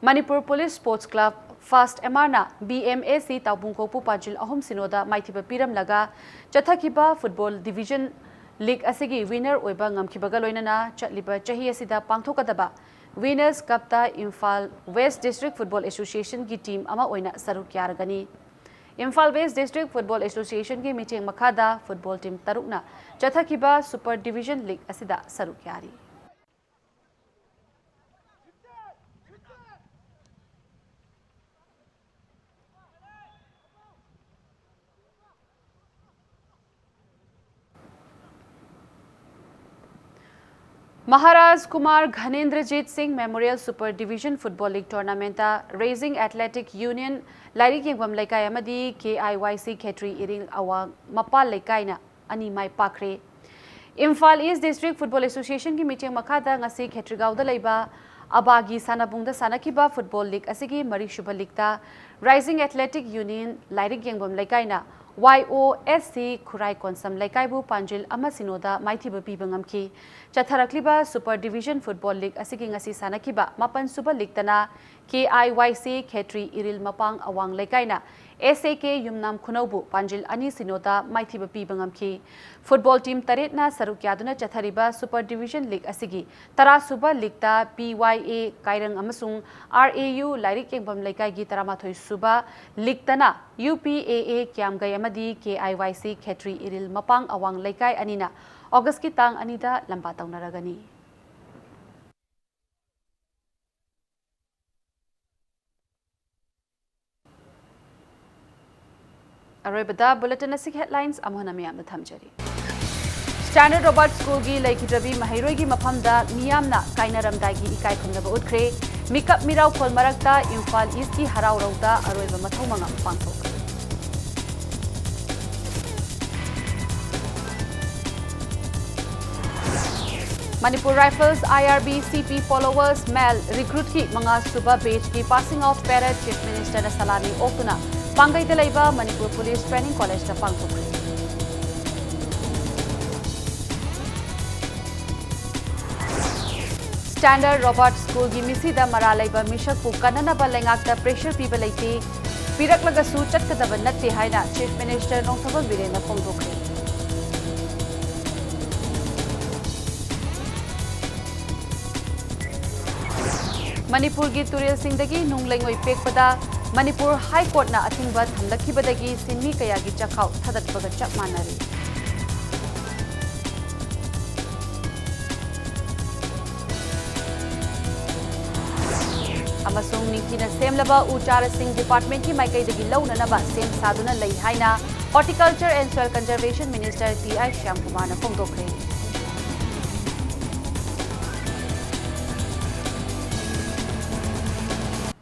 ꯃꯅꯤꯄꯨꯔ ꯄꯨꯂꯤꯁ ꯁ꯭ꯄꯣꯔꯠꯁ ꯀ꯭ꯂꯕ, ꯐꯥꯁꯠ ꯑꯦꯝ ꯑꯥꯔꯅ ꯕꯤ ꯑꯦꯝ ꯑꯦ ꯁꯤ ꯇꯥꯎꯕꯨꯡꯈꯣꯛꯄꯨ ꯄꯥꯟꯖꯤꯜ ꯑꯍꯨꯝ ꯁꯤꯅꯣꯗ ꯃꯥꯏꯊꯤꯕ ꯄꯤꯔꯝꯂꯒ, ꯆꯠꯊꯈꯤꯕ ꯐꯨꯠꯕꯣꯜ ꯗꯤꯚꯤꯖꯟ ꯂꯤꯒ ꯑꯁꯤꯒꯤ ꯋꯤꯅꯔ ꯑꯣꯏꯕ ꯉꯝꯈꯤꯕꯒ ꯂꯣꯏꯅꯅ ꯆꯠꯂꯤꯕ ꯆꯍꯤ ꯑꯁꯤꯗ ꯄꯥꯡꯊꯣꯛꯀꯗꯕ ꯋꯤꯅꯔꯁ ꯀꯞꯇ ꯏꯝꯐꯥꯜ ꯋꯦꯁ ꯗꯤꯁꯇ꯭ꯔꯤꯛ ꯐꯨꯠꯕꯣꯜ ꯑꯦꯁꯣꯁꯤꯌꯦꯁꯟꯒꯤ ꯇꯤꯝ ꯑꯃ ꯑꯣꯏꯅ ꯁꯔꯨꯛ ꯌꯥꯔꯒꯅꯤ꯫ ꯏꯝꯐꯥꯜ ꯋꯦꯁ ꯗꯤꯁꯇ꯭ꯔꯤꯛ ꯐꯨꯠꯕꯣꯜ ꯑꯦꯁꯣꯁꯤꯌꯦꯁꯟꯒꯤ ꯃꯤꯠꯌꯦꯡ ꯃꯈꯥꯗ football team ꯇꯔꯨꯛꯅ ꯆꯠꯊꯈꯤꯕ super division league ꯑꯁꯤꯗ ꯁꯔꯨꯛ ꯌꯥꯔꯤ꯫ Maharaj Kumar Ghanendrajit Singh memorial super division football league ꯇꯣꯔꯅꯥꯃꯦꯟꯠꯇ ꯔꯦꯖꯤꯡ ꯑꯦꯊꯂꯦꯇꯤꯛ ꯌꯨꯅꯤꯌꯟ ꯂꯥꯏꯔꯤꯛ ꯌꯦꯡꯐꯝ ꯂꯩꯀꯥꯏ ꯑꯃꯗꯤ ꯀꯦ ꯑꯥꯏ ꯋꯥꯏ ꯁꯤ ꯈꯦꯇ꯭ꯔꯤ ꯏꯔꯤꯜ ꯑꯋꯥꯡ ꯃꯄꯥꯜ ꯂꯩꯀꯥꯏꯅ ꯑꯅꯤ ꯃꯥꯏ ꯄꯥꯛꯈ꯭ꯔꯦ꯫ ꯏꯝꯐꯥꯜ ꯏꯁ ꯗꯤꯁꯇ꯭ꯔꯤꯛ ꯐꯨꯠꯕꯣꯜ ꯑꯦꯁꯣꯁꯤꯌꯦꯁꯟꯒꯤ ꯃꯤꯠꯌꯦꯡ ꯃꯈꯥꯗ ꯉꯁꯤ ꯈꯦꯇ꯭ꯔꯤꯒꯥꯎꯗ ꯂꯩꯕ ꯑꯕꯥꯒꯤ ꯁꯥꯟꯅꯕꯨꯡꯗ ꯁꯥꯟꯅꯈꯤꯕ ꯐꯨꯠꯕꯣꯜ ꯂꯤꯒ ꯑꯁꯤꯒꯤ ꯃꯔꯤꯁꯨꯕ ꯂꯤꯒꯇ ꯔꯥꯏꯖꯤꯡ ꯑꯦꯊꯂꯦꯇꯤꯛ ꯌꯨꯅꯤꯌꯟ ꯂꯥꯏꯔꯤꯛ ꯌꯦꯡꯐꯝ ꯂꯩꯀꯥꯏꯅ ꯋꯥꯏ ꯑꯣ ꯑꯦꯁ ꯁꯤ ꯈꯨꯔꯥꯏ ꯀꯣꯟꯁꯝ ꯂꯩꯀꯥꯏꯕꯨ ꯄꯥꯟꯖꯤꯜ ꯑꯃ ꯁꯤꯅꯣꯗ ꯃꯥꯏꯊꯤꯕ ꯄꯤꯕ ꯉꯝꯈꯤ꯫ ꯆꯠꯊꯔꯛꯂꯤꯕ ꯁꯨꯄꯔ ꯗꯤꯚꯤꯖꯟ ꯐꯨꯠꯕꯣꯜ ꯂꯤꯒ ꯑꯁꯤꯒꯤ ꯉꯁꯤ ꯁꯥꯟꯅꯈꯤꯕ ꯃꯥꯄꯟ ꯁꯨꯕ ꯂꯤꯒꯇꯅ ꯀꯦ ꯑꯥꯏ ꯋꯥꯏ ꯁꯤ ꯈꯦꯇ꯭ꯔꯤ ꯏꯔꯤꯜ ꯃꯄꯥꯡ ꯑꯋꯥꯡ ꯂꯩꯀꯥꯏꯅ ꯑꯦꯁ ꯑꯦ ꯀꯦ ꯌꯨꯝꯅꯥꯝ ꯈꯨꯅꯧꯕꯨ ꯄꯥꯟꯖꯤꯜ ꯑꯅꯤ ꯁꯤꯅꯣꯗ ꯃꯥꯏꯊꯤꯕ ꯄꯤꯕ ꯉꯝꯈꯤ꯫ ꯐꯨꯠꯕꯣꯜ ꯇꯤꯝ ꯇꯔꯦꯠꯅ ꯁꯔꯨꯛ ꯌꯥꯗꯨꯅ ꯆꯠꯊꯔꯤꯕ ꯁꯨꯄꯔ ꯗꯤꯚꯤꯖꯟ ꯂꯤꯒ ꯑꯁꯤꯒꯤ ꯇꯔꯥ ꯁꯨꯕ ꯂꯤꯒꯇ ꯄꯤ ꯋꯥꯏ ꯑꯦ ꯀꯥꯏꯔꯪ ꯑꯃꯁꯨꯡ ꯑꯥꯔ ꯑꯦ ꯌꯨ ꯂꯥꯏꯔꯤꯛ ꯌꯦꯡꯐꯝ ꯂꯩꯀꯥꯏꯒꯤ ꯇꯔꯥꯃꯥꯊꯣꯏ ꯁꯨꯕ ꯂꯤꯒꯇꯅ ꯌꯨ ꯄꯤ ꯑꯦ ꯑꯦ ꯀ꯭ꯌꯥꯝꯒꯩ ꯑꯃꯗꯤ ꯀꯦ ꯑꯥꯏ ꯋꯥꯏ ꯁꯤ ꯈꯦꯇ꯭ꯔꯤ ꯏꯔꯤꯜ ꯃꯄꯥꯡ ꯑꯋꯥꯡ ꯂꯩꯀꯥꯏ ꯑꯅꯤꯅ ꯑꯣꯒꯁꯀꯤ ꯇꯥꯡ ꯑꯅꯤꯗ ꯂꯝꯕꯥ ꯇꯧꯅꯔꯒꯅꯤ꯫ ꯑꯔꯣꯏꯕꯗ ꯕꯨꯂꯦꯇꯤꯟ ꯑꯁꯤꯒꯤ ꯍꯦꯗꯂꯥꯏꯟꯁ ꯑꯃꯨꯛ ꯍꯟꯅ ꯃꯤꯌꯥꯝꯗ ꯊꯝꯖꯔꯤ꯫ ꯁ꯭ꯇꯦꯟꯗꯔꯗ ꯔꯣꯕꯥꯔꯠ ꯁ꯭ꯀꯨꯜꯒꯤ ꯂꯩꯈꯤꯗ꯭ꯔꯕꯤ ꯃꯍꯩꯔꯣꯏꯒꯤ ꯃꯐꯝꯗ ꯃꯤꯌꯥꯝꯅ ꯀꯥꯏꯅꯔꯝꯗꯥꯏꯒꯤ ꯏꯀꯥꯏ ꯈꯨꯝꯅꯕ ꯎꯠꯈ꯭ꯔꯦ꯫ ꯃꯤꯀꯞ ꯃꯤꯔꯥꯎꯈꯣꯜ ꯃꯔꯛꯇ ꯏꯝꯐꯥꯜ ꯏꯁꯀꯤ ꯍꯔꯥꯎꯔꯧꯗ ꯑꯔꯣꯏꯕ ꯃꯊꯧ ꯃꯉꯝ ꯄꯥꯡꯊꯣꯛꯈ꯭ꯔꯦ꯫ ꯃꯅꯤꯄꯨꯔ ꯔꯥꯏꯐꯜꯁ, ꯑꯥꯏ ꯑꯥꯔ ꯕꯤ, ꯁꯤ ꯄꯤ ꯐꯣꯂꯣꯋꯔꯁ, ꯃꯦꯜ ꯔꯤꯀ꯭ꯔꯨꯠꯀꯤ ꯃꯉꯥ ꯁꯨꯕ ꯕꯦꯆꯀꯤ ꯄꯥꯁꯤꯡ ꯑꯥꯎꯠ ꯄꯦꯔꯦꯗ ꯆꯤꯐ ꯃꯤꯅꯤꯁꯇꯔꯅ ꯁꯂꯥꯃꯤ ꯑꯣꯛꯇꯨꯅ ꯄꯥꯡꯒꯩꯗ ꯂꯩꯕ ꯃꯅꯤꯄꯨꯔ ꯄꯨꯂꯤꯁ ꯇ꯭ꯔꯦꯅꯤꯡ ꯀꯣꯂꯦꯖꯇ ꯄꯥꯡꯊꯣꯛꯈ꯭ꯔꯦ꯫ ꯁ꯭ꯇꯦꯟꯗꯔꯗ ꯔꯣꯕꯥꯔꯠ ꯁ꯭ꯀꯨꯜꯒꯤ ꯃꯤꯁꯤꯗ ꯃꯔꯥꯜ ꯂꯩꯕ ꯃꯤꯁꯛꯄꯨ ꯀꯟꯅꯅꯕ ꯂꯩꯉꯥꯛꯇ ꯄ꯭ꯔꯦꯁꯔ ꯄꯤꯕ ꯂꯩꯇꯦ, ꯄꯤꯔꯛꯂꯒꯁꯨ ꯆꯠꯀꯗꯕ ꯅꯠꯇꯦ ꯍꯥꯏꯅ ꯆꯤꯐ ꯃꯤꯅꯤꯁꯇꯔ ꯅꯣꯡꯊꯣꯝꯕꯝ ꯕꯤꯔꯦꯟꯅ ꯐꯣꯡꯗꯣꯛꯈ꯭ꯔꯦ꯫ ꯃꯅꯤꯄꯨꯔꯒꯤ ꯇꯨꯔꯦꯜꯁꯤꯡꯗꯒꯤ ꯅꯨꯡ ꯂꯩꯉꯣꯏ ꯄꯦꯛꯄꯗ ꯃꯅꯤꯄꯨꯔ ꯍꯥꯏ ꯀꯣꯔꯠꯅ ꯑꯊꯤꯡꯕ ꯊꯝꯂꯛꯈꯤꯕꯗꯒꯤ ꯁꯤꯟꯃꯤ ꯀꯌꯥꯒꯤ ꯆꯥꯛꯈꯥꯎ ꯊꯥꯗꯠꯄꯒ ꯆꯞ ꯃꯥꯟꯅꯔꯦ꯫ ꯑꯃꯁꯨꯡ ꯅꯤꯡꯊꯤꯅ ꯁꯦꯝꯂꯕ ꯎ ꯆꯥꯔꯥꯁꯤꯡ ꯗꯤꯄꯥꯔꯠꯃꯦꯟꯠꯀꯤ ꯃꯥꯏꯀꯩꯗꯒꯤ ꯂꯧꯅꯅꯕ ꯁꯦꯝ ꯁꯥꯗꯨꯅ ꯂꯩ ꯍꯥꯏꯅ Horticulture and Soil Conservation Minister T I ꯁ꯭ꯌꯥꯝꯀꯨꯃꯥꯔꯅ ꯐꯣꯡꯗꯣꯛꯈ꯭ꯔꯦ꯫